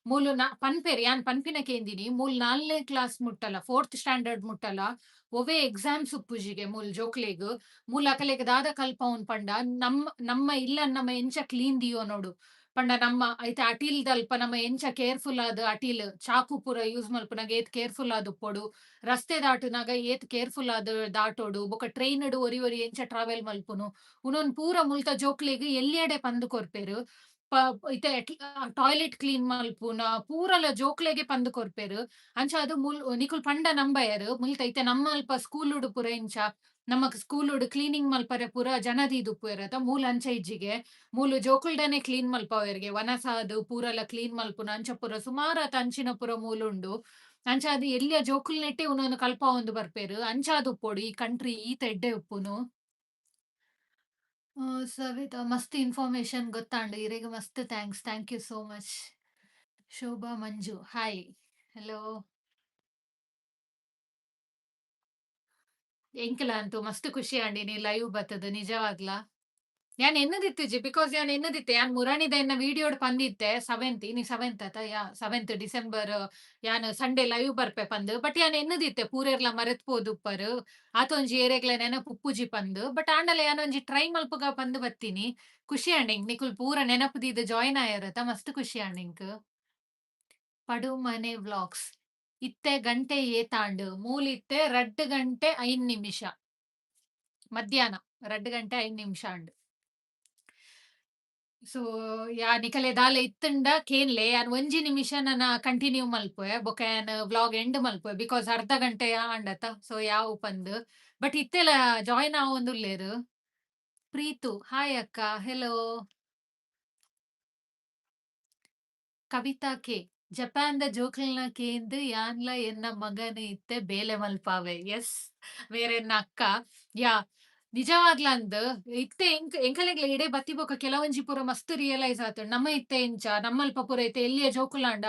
ಮೂಲು ನ ಪನ್ಪೆರ್, ಯಾನ್ ಪನ್ಪಿನ ಕೇಂದಿನಿ, ಮೂಲು ನಾಲ್ನೇ ಕ್ಲಾಸ್ ಮುಟ್ಟಲ, ಫೋರ್ತ್ ಸ್ಟ್ಯಾಂಡರ್ಡ್ ಮುಟ್ಟಲ ಒವ್ವೇ ಎಕ್ಸಾಮ್ಸ್ ಉಪ್ಪುಜಿಗೆ ಮೂಲು ಜೋಕ್ಲೆಗ್. ಮೂಲು ಅಕಲೆಗ್ ದಾದ ಕಲ್ಪವುನ್ ಪಂಡ, ನಮ್ಮ ನಮ್ಮ ಇಲ್ಲನ್ ನಮ ಎಂಚ ಕ್ಲೀನ್ ದೀವೊನೊಡು ಪಂಡ, ನಮ್ಮ ಐತ ಅಟಿಲ್ದಲ್ಪ ನಮ ಎಂಚ ಕೇರ್ಫುಲ್ ಆದ್, ಅಟಿಲ್ ಚಾಕು ಪೂರ ಯೂಸ್ ಮಲ್ಪುನಗ ಏತ್ ಕೇರ್ಫುಲ್ ಆದ್ ಉಪ್ಪೊಡು, ರಸ್ತೆ ದಾಟುನಗ ಏತ್ ಕೇರ್ಫುಲ್ ಆದ್ ದಾಟೊಡು, ಬೊಕ ಟ್ರೈನ್ ಡ್ ಒರಿ ಒರಿ ಎಂಚ ಟ್ರಾವೆಲ್ ಮಲ್ಪುನು, ಉನೊನ್ ಪೂರ ಮುಲ್ತ ಜೋಕ್ಲೆಗ್ ಎಲ್ಯಡೆ ಪಂದ್ ಕೊರ್ಪೆರ್. ಇತ್ತೆ ಟಾಯ್ಲೆಟ್ ಕ್ಲೀನ್ ಮಲ್ಪುನ ಪೂರಲ ಜೋಕ್ಲೆಗೆ ಪಂದ್ ಕೊರ್ಪೆರ್. ಅಂಚಾದ್ ಮೂಲ್ ನಿಕುಲ್ ಪಂಡ ನಂಬಯರ್, ಮುಲ್ತ ಇತ್ತೆ ನಮ್ಮ ಅಲ್ಪ ಸ್ಕೂಲ್ ಡ್ ಪೂರ ಎಂಚ ನಮಕ್ ಸ್ಕೂಲ್ ಡ್ ಕ್ಲೀನಿಂಗ್ ಮಲ್ಪರೆ ಪೂರ ಜನ ದೀದುಪ್ಪುವೆರ್ ಅತ, ಮೂಲು ಅಂಚ ಇಜ್ಜಿಗೆ. ಮೂಲು ಜೋಕುಲ್ಡನೆ ಕ್ಲೀನ್ ಮಲ್ಪವೆರ್ಗೆ. ವನಸಾದ್ ಪೂರಲ ಕ್ಲೀನ್ ಮಲ್ಪುನ ಅಂಚ ಪೂರ ಸುಮಾರ್ ಅಂಚಿನ ಪೂರ ಮೂಲು ಉಂಡು. ಅಂಚಾದ್ ಎಲ್ಯ ಜೋಕುಲ್ನೆಟ್ಟೆ ಉನೊಂದು ಕಲ್ಪಾವೊಂದು ಬರ್ಪೆರ್. ಅಂಚಾದ್ ಉಪ್ಪೊಡು ಈ ಕಂಟ್ರಿ ಈತ್ ಎಡ್ಡೆ ಉಪ್ಪುನು. ಸವಿತಾ, ಮಸ್ತ್ ಇನ್ಫಾರ್ಮೇಶನ್ ಗೊತ್ತಾಂಡ್, ಇರೆಗ್ ಮಸ್ತ್ thanks. Thank you so much. Shobha Manju, hi, hello. ಎಂಕ್ಲ ಅಂತೂ ಮಸ್ತ್ ಖುಷಿ ಆಂಡ್ ಇನಿ ಲೈವ್ ಬತ್ತದ್ ನಿಜವಾಗ್ಲ. ಯಾನ್ ಎನ್ನುದಿತ್ತಿಜಿ, because ಯಾನ್ ಎನ್ನುದಿತ್ತೆ, ಯಾನ್ ಮುರಣಿದ ಎನ್ನ ವಿಡಿಯೋಡ್ ಪಂದಿತ್ತೆ, ಸೆವೆಂತ್, ಇನಿ ಸೆವೆಂತ್ ಅತ? ಯಾ, ಸೆವೆಂತ್ ಡಿಸೆಂಬರ್ ಯಾನ್ ಸಂಡೇ ಲೈವ್ ಬರ್ಪೆ ಪಂದ್. ಬಟ್ ಯಾನ್ ಎನ್ನುದಿತ್ತೆ ಪೂರೆರ್ಲ ಮರೆತ್ ಪೋದುಪ್ಪರ್, ಆತೊಂಜಿ ಏರೆಗ್ಲ ನೆನಪು ಉಪ್ಪುಜಿ ಪಂದ್. ಬಟ್ ಆಂಡಲ ಯಾನ್ ಒಂಜಿ ಟ್ರೈ ಮಲ್ಪುಗ ಪಂದ್ ಬತ್ತೀನಿ. ಖುಷಿ ಆಂಡ್ ಎಂಕ್, ನಿಕುಲ್ ಪೂರ ನೆನಪು ದೀದ್ ಜಾಯಿನ್ ಆಯರತ, ಮಸ್ತ್ ಖುಷಿ ಆಂಡ್ ಎಂಕ್. ಪಡುಮನೆ ವ್ಲಾಗ್ಸ್, ಇತ್ತೆ ಗಂಟೆ ಏತಾಂಡ್? ಮೂಲಿತ್ತೆ 2 ಗಂಟೆ 5 ನಿಮಿಷ, ಮಧ್ಯಾಹ್ನ 2 ಗಂಟೆ 5 ನಿಮಿಷ ಆಂಡ್. ಸೊ ಯಾ, ನಿಕಲೆ ದಾಲ ಇತ್ತುಂಡ ಕೇನ್ಲೆ. ಯಾನ್ ಒಂಜಿ ನಿಮಿಷ ನನ ಕಂಟಿನ್ಯೂ ಮಲ್ಪುವೆ, ಬೊಕ ಯಾನ್ ವ್ಲಾಗ್ ಎಂಡ್ ಮಲ್ಪುವೆ, because ಅರ್ಧ ಗಂಟೆ ಆಂಡತ. ಸೊ ಯಾವು ಪಂದ್. ಬಟ್ ಇತ್ತೆಲ ಜಾಯಿನ್ ಆವೊಂದುಲ್ಲೆರ್. ಪ್ರೀತು, ಹಾಯ್ ಅಕ್ಕ, ಹೆಲೋ. ಕವಿತಾ ಕೆ, ಜಪಾನ್ ದ ಜೋಕ್ಲ್ನ ಕೇಂದ್ ಯಾನ್ಲ ಎನ್ನ ಮಗನ್ ಇತ್ತೆ ಬೇಲೆ ಮಲ್ಪಾವೆ. ಎಸ್, ಮೇರೆನ್ನ ಅಕ್ಕ. ಯಾ, ನಿಜವಾಗ್ಲ ಅಂದ್, ಇತ್ತೆ ಎಂಕ್ ಎಂಕಲೆಗ್ಲ ಇಡೆ ಬತ್ತಿ ಬೊಕ ಕೆಲವೊಂಜಿ ಪೂರ ಮಸ್ತ್ ರಿಯಲೈಸ್ ಆತುಂಡು. ನಮ್ಮ ಇತ್ತೆ ಎಂಚ ನಮ್ಮಲ್ಪ ಪೂರ ಇತ್ತೆ ಎಲ್ಯ ಜೋಕುಲಾಂಡ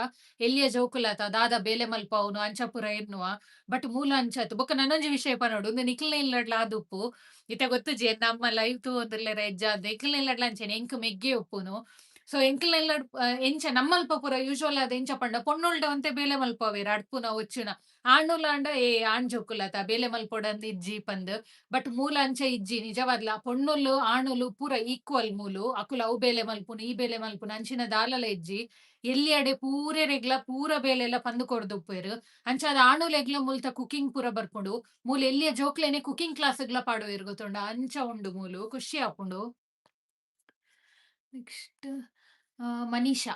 ಎಲ್ಯ ಜೋಕುಲಾತ, ದಾದ ಬೇಲೆ ಮಲ್ಪಾವುನು ಅಂಚ ಪೂರ ಎನ್ನುವ. ಬಟ್ ಮೂಲ ಅಂಚತ್. ಬೊಕ ನನೊಂಜಿ ವಿಷಯ ಪನೊಡು. ಉಂದು ನಿಕ್ಲ್ನ ಇಲ್ಲಡ್ಲ ಆದುಪ್ಪು, ಇತ್ತೆ ಗೊತ್ತುಜಿ ಎನ್ನ ಅಮ್ಮ ಲೈವ್ ತೂವೊಂದುಲ್ಲೆರ ಇಜ್ಜಾಂದ್. ಎಂಕ್ಲ್ನ ಇಲ್ಲಡ್ಲ ಅಂಚೆನೆ, ಎಂಕ್ ಮೆಗ್ಗೆ ಉಪ್ಪುನು. ಸೊ ಎಂಕ್ಲ್ನ ಇಲ್ಲಡ್ ಎಂಚ, ನಮ್ಮಲ್ಪ ಪೂರ ಯೂಶುವಲ್ ಆದ್ ಎಂಚ ಪಂಡ, ಪೊಣ್ಣುಲ್ಡ ಒಂತೆ ಬೇಲೆ ಮಲ್ಪಾವೆರ್ ಅಡ್ಪುನ ಒಚ್ಚುನ. ಆಣುಲಾಂಡ ಏ ಆಣ್ ಜೋಕುಲತ, ಬೇಲೆ ಮಲ್ಪೊಡಂದ್ ಇಜ್ಜಿ ಪಂದ್. ಬಟ್ ಮೂಲ ಅಂಚ ಇಜ್ಜಿ. ನಿಜವಾದ್ಲ ಪೊಣ್ಣುಲು ಆಣುಲು ಪೂರ ಈಕ್ವಲ್ ಮೂಲು. ಅಕುಲು ಅವು ಬೇಲೆ ಮಲ್ಪುನು, ಈ ಬೇಲೆ ಮಲ್ಪುನು ಅಂಚಿನ ದಾಲಲ ಇಜ್ಜಿ. ಎಲ್ಯಡೆ ಪೂರೆರೆಗ್ಲ ಪೂರ ಬೇಲೆಲ ಪಂದ್ ಕೊರ್ದುಪ್ಪುವೆರ್. ಅಂಚಾದ್ ಆಣುಲೆಗ್ಲ ಮುಲ್ತ ಕುಕಿಂಗ್ ಪೂರ ಬರ್ಪುಂಡು. ಮೂಲು ಎಲ್ಯ ಜೋಕ್ಲೆನೆ ಕುಕಿಂಗ್ ಕ್ಲಾಸ್ ಗ್ಲ ಪಾಡುವೆರ್, ಗೊತ್ತುಂಡ? ಅಂಚ ಉಂಡು ಮೂಲು, ಖುಷಿ ಆಪುಂಡು. ನೆಕ್ಸ್ಟ್ ಮನೀಷಾ,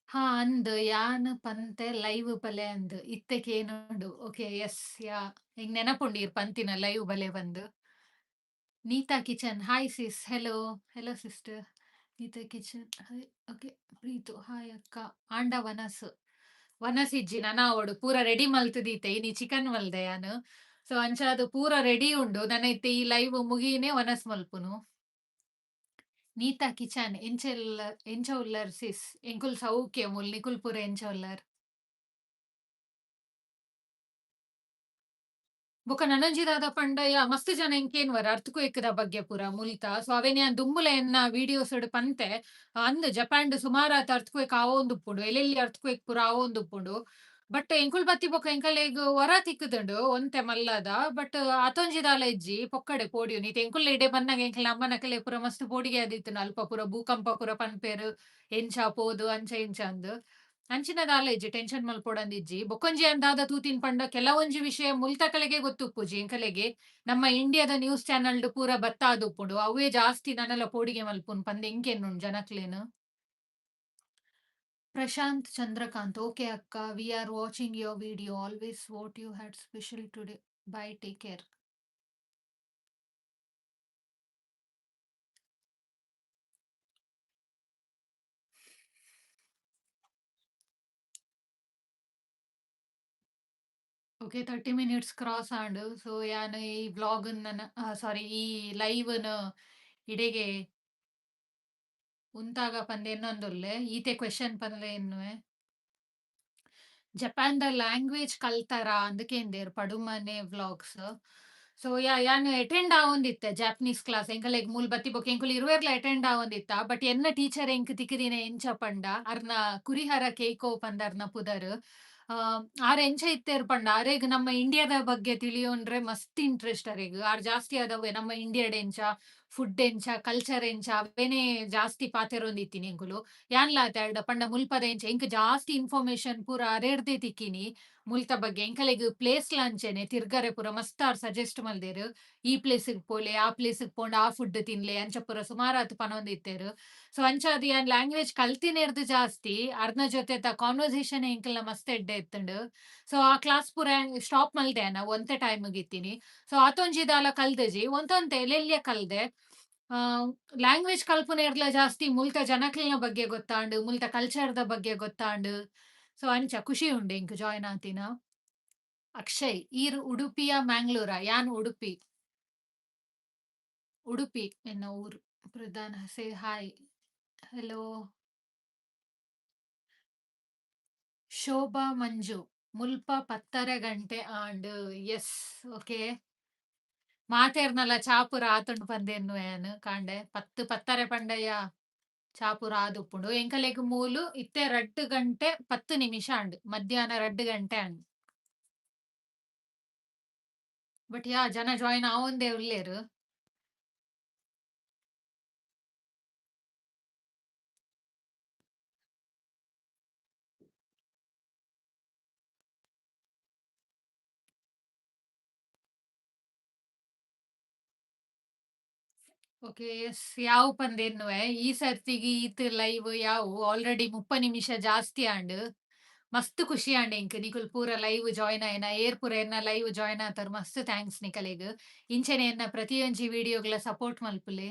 ಹಾ ಅಂದ್, ಯಾನ್ ಪಂತೆ ಲೈವ್ ಬಲೆ ಅಂದ್, ಇತ್ತೆ ಕೇನುಂಡು. ಓಕೆ, ಎಸ್, ಯಾ, ಎಂಕ್ ನೆನಪುಂಡು ಈರ್ ಪಂತಿನ ಲೈವ್ ಬಲೆ ಪಂದ್. Neeta kitchen, hi sis, hello, hello sister. Neetha kitchen, hi. Okay. Preethu, hi ಅಕ್ಕ. ಆಂಡ ವನಸ್? ವನಸ್ ಇಜ್ಜಿ, ನನ ಆವೊಡು. ಪೂರ ರೆಡಿ ಮಲ್ತ್ ದೀತೆ. ಇನಿ ಚಿಕನ್ ಮಲ್ದೆ ಯಾನ್. ಸೊ ಅಂಚಾದ್ ಪೂರ ರೆಡಿ ಉಂಡು. ನನ ಇತ್ತೆ ಈ ಲೈವ್ ಮುಗಿನೇ ವನಸ್ ಮಲ್ಪುನು. ನೀತಾ ಕಿಚನ್, ಎಂಚ ಎಂಚ ಉಲ್ಲರ್ ಸಿಸ್? ಎಂಕುಲ್ ಸೌಖ್ಯ ಮುಲ್, ನಿಕುಲ್ ಪೂರ ಎಂಚ ಉಲ್ಲರ್? ಬೊಕ ನನೊಂಜಿ ದಾದ ಪಂಡ, ಯಾ, ಮಸ್ತ್ ಜನ ಎಂಕೇನ್ವರ್ ಅರ್ಥ್‌ಕ್ವೇಕ್‌ದ ಬಗ್ಗೆ ಪೂರ ಮುಲ್ತ. ಸೊ ಅವೆನ್ ಯಾನ್ ದುಂಬುಲ ಎನ್ನ ವೀಡಿಯೋಸ್ ಡ್ ಪಂತೆ. ಅಂದ್, ಜಪಾನ್‌ಡ್ ಸುಮಾರಾತ್ ಅರ್ಥ್‌ಕ್ವೇಕ್ ಆವೊಂದುಪ್ಪುಂಡು. ಎಲ್ಲೆಲ್ಲಿ ಅರ್ಥ್‌ಕ್ವೇಕ್ ಪೂರ ಆವೊಂದುಪ್ಪುಂಡು. ಬಟ್ ಎಂಕುಲ್ ಬತ್ತಿ ಬೊಕ ಎಂಕಲೆಗ್ ವರ ತಿಕ್ಕುದುಂಡು ಒಂತೆ ಮಲ್ಲದ. ಬಟ್ ಆತೊಂಜಿ ದಾಲ ಇಜ್ಜಿ, ಪೊಕ್ಕಡೆ ಪೋಡಿಯುನಿ. ಇತ್ತೆ ಎಂಕುಲ್ ಇಡೆ ಬನ್ನಗ ಎಂಕಲ್ನ ಅಮ್ಮನಕಲೆ ಪೂರ ಮಸ್ತ್ ಪೋಡಿಗೆ ಆದಿತ್ತ್ಂಡ್. ಅಲ್ಪ ಪೂರ ಭೂಕಂಪ ಪೂರ ಪನ್ಪೆರ್, ಎಂಚ ಪೋದು ಅಂಚ ಇಂಚ ಅಂದ್. ಅಂಚಿನ ದಾಲ ಇಜ್ಜಿ, ಟೆನ್ಷನ್ ಮಲ್ಪೊಡಂದಿಜ್ಜಿ. ಬೊಕೊಂಜಿ ಯಾನ್ ದಾದ ತೂತಿನ್ ಪಂಡ, ಕೆಲವೊಂಜಿ ವಿಷಯ ಮುಲ್ತಕಲೆಗೆ ಗೊತ್ತುಪ್ಪುಜಿ ಎಂಕಲೆಗೆ. ನಮ್ಮ ಇಂಡಿಯಾದ ನ್ಯೂಸ್ ಚಾನೆಲ್ಡ್ ಪೂರ ಬತ್ತಾದುಪ್ಪುಂಡು. ಅವ್ವೇ ಜಾಸ್ತಿ ನನಲ ಪೋಡಿಗೆ ಮಲ್ಪುನ್ ಪಂದ್ ಎಂಕ್ ಎನ್ನುಂಡು ಜನಕ್ಲೆನ್. ಪ್ರಶಾಂತ್ ಚಂದ್ರಕಾಂತ್, ಓಕೆ ಅಕ್ಕ, we are watching your video always. What you had special today? Bye, take care. Okay, 30 minutes cross and. So ಯಾನ್ ಈ ವ್ಲಾಗ್ ನನ, ಸಾರಿ, ಈ ಲೈವ್ ನ್ ಇಡೆಗೆ ಉಂತಾಗ ಪಂದ್ ಎನ್ನೊಂದುಲ್ಲೆ. ಈತೆ ಕ್ವೆಶನ್ ಪನ್ಲೆ ಎನ್ನುವೆ. ಜಪಾನ್ ದ ಲ್ಯಾಂಗ್ವೇಜ್ ಕಲ್ತಾರಾ ಅಂದ್ ಕೇಂದೇರ್ ಪಡುಮನೆ ವ್ಲಾಗ್ಸ್. ಸೊ ಯಾ, ಯಾನ್ ಅಟೆಂಡ್ ಆವೊಂದಿತ್ತೆ ಜಾಪನೀಸ್ ಕ್ಲಾಸ್. ಎಂಕಲೆಗ್ ಮೂಲ್ ಬತ್ತಿ ಬೊಕ್ಕ ಎಂಕುಲು ಇರುವೆರ್ಲ ಅಟೆಂಡ್ ಆವೊಂದಿತ್ತ. ಬಟ್ ಎನ್ನ ಟೀಚರ್ ಎಂಕ್ ತಿಕ್ಕಿದಿನ ಎಂಚ ಪಂಡ, ಅರ್ನ ಕುರಿಹರ ಕೇಕೋ ಪಂದ್ ಅರ್ನ ಪುದರ್. ಆರ್ ಎಂಚ ಇತ್ತೆರ್ ಪಂಡ, ಅರೆಗ್ ನಮ್ಮ ಇಂಡಿಯಾದ ಬಗ್ಗೆ ತಿಳಿಯೊನ್ರೆ ಮಸ್ತ್ ಇಂಟ್ರೆಸ್ಟ್ ಅರೆಗ್. ಆರ್ ಜಾಸ್ತಿ ಆದವ್ವೆ ನಮ್ಮ ಇಂಡಿಯಾಡ್ ಎಂಚ, ಫುಡ್ ಎಂಚ, ಕಲ್ಚರ್ ಎಂಚ, ಅವೇನೇ ಜಾಸ್ತಿ ಪಾತೆರೊಂದಿತ್ತಿನಿ ಎಂಕುಲು. ಯಾನ್ಲ ಆತೆ ಅರ್ಡ ಪಂಡ ಮುಲ್ಪದ ಎಂಚ, ಎಂಕ್ ಜಾಸ್ತಿ ಇನ್ಫಾರ್ಮೇಶನ್ ಪೂರ ಅರೆರ್ದೇ ತಿಕ್ಕಿನಿ ಮುಲ್ತ ಬಗ್ಗೆ. ಎಂಕಲೆಗ್ ಪ್ಲೇಸ್ ಲ ಅಂಚೆನೆ ತಿರ್ಗರೆ ಪೂರ ಮಸ್ತ್ ಆರ್ ಸಜೆಸ್ಟ್ ಮಲ್ದೆರ್. ಈ ಪ್ಲೇಸ್ ಗ್ ಪೋಲೆ, ಆ ಪ್ಲೇಸ್ ಗ್ ಪೋಂಡ ಆ ಫುಡ್ ತಿನ್ಲೆ, ಅಂಚ ಪೂರ ಸುಮಾರಾತ್ ಪನೊಂದಿತ್ತೆರ್. ಸೊ ಅಂಚಾದ್ ಯಾನ್ ಲ್ಯಾಂಗ್ವೇಜ್ ಕಲ್ತಿನೆರ್ದ್ ಜಾಸ್ತಿ ಅರ್ನ ಜೊತೆತ ಕಾನ್ವರ್ಸೇಷನ್ ಎಂಕಲ್ನ ಮಸ್ತ್ ಎಡ್ಡೆ ಇತ್ತ್ಂಡ್. ಸೊ ಆ ಕ್ಲಾಸ್ ಪೂರ ಸ್ಟಾಪ್ ಮಲ್ದೆ ಯಾನ್, ಒಂತೆ ಟೈಮ್ ಗ್ ಇತ್ತಿನಿ. ಸೊ ಆತೊಂಜಿ ದಾಲ ಕಲ್ದಜಿ, ಒಂತೊಂತೆ ಎಲ್ಲೆಲ್ಯ ಕಲ್ದೆ. ಲ್ಯಾಂಗ್ವೇಜ್ ಕಲ್ಪುನೆರ್ದ್ಲ ಜಾಸ್ತಿ ಮುಲ್ತ ಜನಕ್ಲೆನ ಬಗ್ಗೆ ಗೊತ್ತಾಂಡ್, ಮುಲ್ತ ಕಲ್ಚರ್ ದ ಬಗ್ಗೆ ಗೊತ್ತಾಂಡ್. ಸೊ ಅಂಚ ಖುಷಿ ಉಂಡು ಎಂಕ್ ಜಾಯಿನ್ ಆತಿನ. ಅಕ್ಷಯ್, ಈರ್ ಉಡುಪಿಯ ಮ್ಯಾಂಗ್ಳೂರ? ಯಾನ್ ಉಡುಪಿ. ಉಡುಪಿ ಎನ್ನ ಊರು. ಪ್ರಧಾನ, ಸೇ ಹಾಯ್, ಹೆಲೋ. ಶೋಭಾ ಮಂಜು, ಮುಲ್ಪ 10:30 ಗಂಟೆ ಆಂಡ್. Yes, okay. ಮಾತೆರ್ನಲ ಚಾ ಪೂರ ಆತುಂಡು ಪಂದ್ ಎನ್ನುವೆ ಯಾನ್ ಕಾಂಡೆ ಪತ್ತ್ ಪತ್ತರೆ ಪಂಡಯ್ಯ ಚಾ ಪೂರ ಆದುಪ್ಪುಂಡು. ಎಂಕಲೆಗ್ ಮೂಲು ಇತ್ತೆ ರಡ್ಡ್ ಗಂಟೆ ಪತ್ತ್ ನಿಮಿಷ ಆಂಡ್ ಮಧ್ಯಾಹ್ನ ರಡ್ಡ್ ಗಂಟೆ ಆಂಡ್. ಬಟ್ ಯಾ ಜನ ಜಾಯಿನ್ ಆವೊಂದೇ ಉಲ್ಲೆರ್. ಓಕೆ ಎಸ್ ಯಾವು ಪಂದ್ ಎನ್ನುವೆ ಈ ಸರ್ತಿಗ್ ಈತ್ ಲೈವ್ ಯಾವು ಆಲ್ರೆಡಿ 30 ನಿಮಿಷ ಜಾಸ್ತಿ ಆಂಡ್. ಮಸ್ತ್ ಖುಷಿ ಆಂಡ್ ಎಂಕ್ ನಿಕುಲು ಪೂರ ಲೈವ್ ಜಾಯಿನ್ ಆಯಿನ ಏರ್ ಪೂರ ಎನ್ನ ಲೈವ್ ಜಾಯಿನ್ ಆತರ್ ಮಸ್ತ್ thanks ನಿಕಲೆಗ್. ಇಂಚೆನೆ ಎನ್ನ ಪ್ರತಿಯೊಂಜಿ ವಿಡಿಯೋಗ್ಲ ಸಪೋರ್ಟ್ ಮಲ್ಪುಲೆ.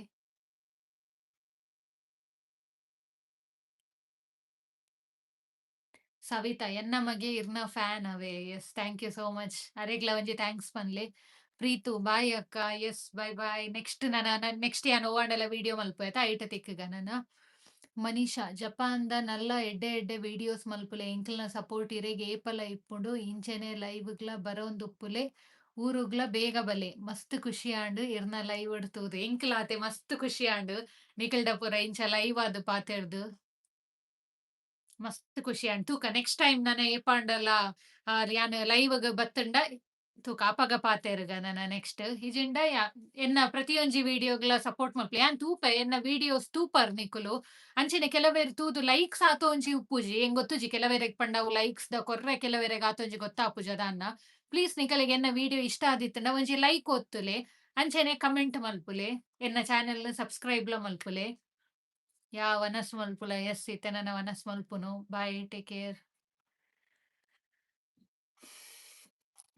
ಸವಿತಾ ಎನ್ನ ಮಗೆ ಇರ್ನ ಫ್ಯಾನ್ ಅವೇ yes thank you so much ಅರೆಗ್ಲ ಒಂಜಿ thanks ಪನ್ಲೆ. ಪ್ರೀತು ಬಾಯ್ ಅಕ್ಕ ಎಸ್ ಬೈ ಬಾಯ್ ನೆಕ್ಸ್ಟ್ ನನ ನೆಕ್ಸ್ಟ್ ಯಾನ್ ಒವ್ವಾಂಡಲ ವಿಡಿಯೋ ಮಲ್ಪುವೆ ಆತ ಐಟ ತಿಕ್ಕುಗ ನನ. ಮನೀಷಾ ಜಪಾನ್ ದ ನಲ್ಲ ಎಡ್ಡೆ ಎಡ್ಡೆ ವಿಡಿಯೋಸ್ ಮಲ್ಪುಲೆ ಎಂಕಲ್ನ ಸಪೋರ್ಟ್ ಇರೆಗ್ ಏಪಲ ಇಪ್ಪುಂಡು ಇಂಚೆನೆ ಲೈವ್ ಗ್ಲ ಬರೊಂದುಪ್ಪುಲೆ ಊರುಗ್ಲ ಬೇಗ ಬಲೆ ಮಸ್ತ್ ಖುಷಿ ಆಂಡ್ ಇರ್ನ ಲೈವ್ ಡ್ ತೂದು ಎಂಕ್ಲ ಆತೆ ಮಸ್ತ್ ಖುಷಿ ಆಂಡ್ ನಿಕಲ್ಡ ಪೂರ ಇಂಚ ಲೈವ್ ಆದ್ ಪಾತೆರ್ದ್. ಮಸ್ತ್ ಖುಷಿ ಆಂಡ್ ತೂಕ ನೆಕ್ಸ್ಟ್ ಟೈಮ್ ನನ ಏಪಾಂಡಲ ಯಾನ್ ಲೈವ್ ಗ್ ಬತ್ತ್ಂಡ ತೂಕ ಅಪಗ ಪಾತೆರ್ಗ ನನ ನೆಕ್ಸ್ಟ್ ಇಜಿಂಡ ಯಾ ಎನ್ನ ಪ್ರತಿಯೊಂಜಿ ವಿಡಿಯೋಗ್ಲ ಸಪೋರ್ಟ್ ಮಲ್ಪುಲೆ ಯಾನ್ ತೂಪೆ ಎನ್ನ ವಿಡಿಯೋಸ್ ತೂಪರ್ ನಿಕುಲು ಅಂಚೆನೆ ಕೆಲವೆರ್ ತೂದು ಲೈಕ್ಸ್ ಆತೊಂಜಿ ಉಪ್ಪುಜಿ ಎಂಕ್ ಗೊತ್ತುಜಿ ಕೆಲವೆರೆಗ್ ಪಂಡ ಅವು ಲೈಕ್ಸ್ ದ ಕೊರ್ರೆ ಕೆಲವೆರೆಗ್ ಆತೊಂಜಿ ಗೊತ್ತಾಪುಜಿ ದಾನ್ನ ಪ್ಲೀಸ್ ನಿಕಲೆಗ್ ಎನ್ನ ವಿಡಿಯೋ ಇಷ್ಟ ಆದಿತ್ತ್ಂಡ ಒಂಜಿ ಲೈಕ್ ಒತ್ತುಲೆ ಅಂಚೆನೆ ಕಮೆಂಟ್ ಮಲ್ಪುಲೆ ಎನ್ನ ಚಾನೆಲ್ ನ್ ಸಬ್ಸ್ಕ್ರೈಬ್ ಲ ಮಲ್ಪುಲೆ. ಯಾ ವನಸ್ ಮಲ್ಪುಲ ಎಸ್ ಇತ್ತೆ ನನ ವನಸ್ ಮಲ್ಪುನು bye take care.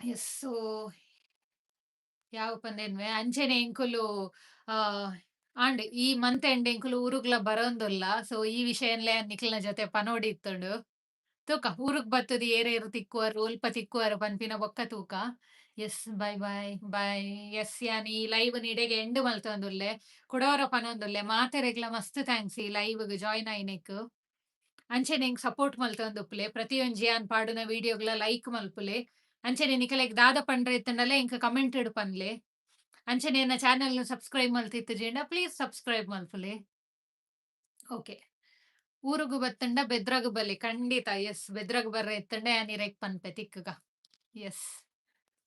Yes so ಯಾವು ಪಂದ್ ಎನ್ನುವೆ ಅಂಚೆನೆ ಎಂಕುಲು ಆಂಡ್ ಈ ಮಂತ್ ಎಂಡ್ ಎಂಕುಲು ಊರುಗ್ಲ ಬರೊಂದುಲ್ಲ ಸೊ ಈ ವಿಷಯನ್ಲ ಯಾನ್ ನಿಕಲ್ನ ಜೊತೆ ಪನೊಡಿತ್ತುಂಡು. ತೂಕ ಊರುಗ್ ಬತ್ತುದು ಏರೇರ್ ತಿಕ್ಕುವರ್ ಒಲ್ಪ ತಿಕ್ಕುವರ್ ಪನ್ಪಿನ ಬೊಕ್ಕ ತೂಕ. Yes bye bye bye yes ಯಾನ್ ಈ ಲೈವ್ ನ್ ಇಡೆಗ್ ಎಂಡ್ ಮಲ್ತೊಂದುಲ್ಲೆ. ಕುಡೊರ ಪನೊಂದುಲ್ಲೆ ಮಾತೆರೆಗ್ಲ ಮಸ್ತ್ thanks ಈ ಲೈವ್ ಗ್ ಜಾಯಿನ್ ಆಯಿನೆಕ್. ಅಂಚೆನೆ ಎಂಕ್ ಸಪೋರ್ಟ್ ಮಲ್ತೊಂದುಪ್ಪುಲೆ ಪ್ರತಿಯೊಂಜಿ ಯಾನ್ ಪಾಡುನ ವಿಡಿಯೋಗ್ಲ ಲೈಕ್ ಮಲ್ಪುಲೆ. ಅಂಚೆನೆ ನಿಕಲೆಗ್ ದಾದ ಪಂಡ್ರೆ ಇತ್ತ್ಂಡಲ ಎಂಕ್ ಕಮೆಂಟ್ ಡ್ ಪನ್ಲೆ. ಅಂಚೆನೆ ಎನ್ನ ಚಾನೆಲ್ ನ್ ಸಬ್ಸ್ಕ್ರೈಬ್ ಮಲ್ತಿತ್ತಿಜಿಂಡ ಪ್ಲೀಸ್ ಸಬ್ಸ್ಕ್ರೈಬ್ ಮಲ್ಪುಲೆ. ಓಕೆ ಊರುಗು ಬತ್ತ್ಂಡ ಬೆದ್ರಗ್ ಬಲೆ ಖಂಡಿತ ಎಸ್ ಬೆದ್ರಗ್ ಬರ್ರೆ ಇತ್ತ್ಂಡ ಯಾನ್ ಇರೆಗ್ ಪನ್ಪೆ ತಿಕ್ಕುಗ. ಎಸ್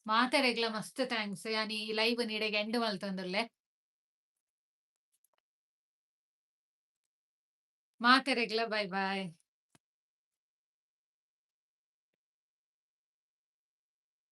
ಮಾತೆರೆಗ್ಲ ಮಸ್ತ್ thanks ಯಾನ್ ಈ ಲೈವ್ ನ್ ಇಡೆಗ್ ಎಂಡ್ ಮಲ್ತೊಂದುಲ್ಲೆ. ಮಾತೆರೆಗ್ಲ bye bye.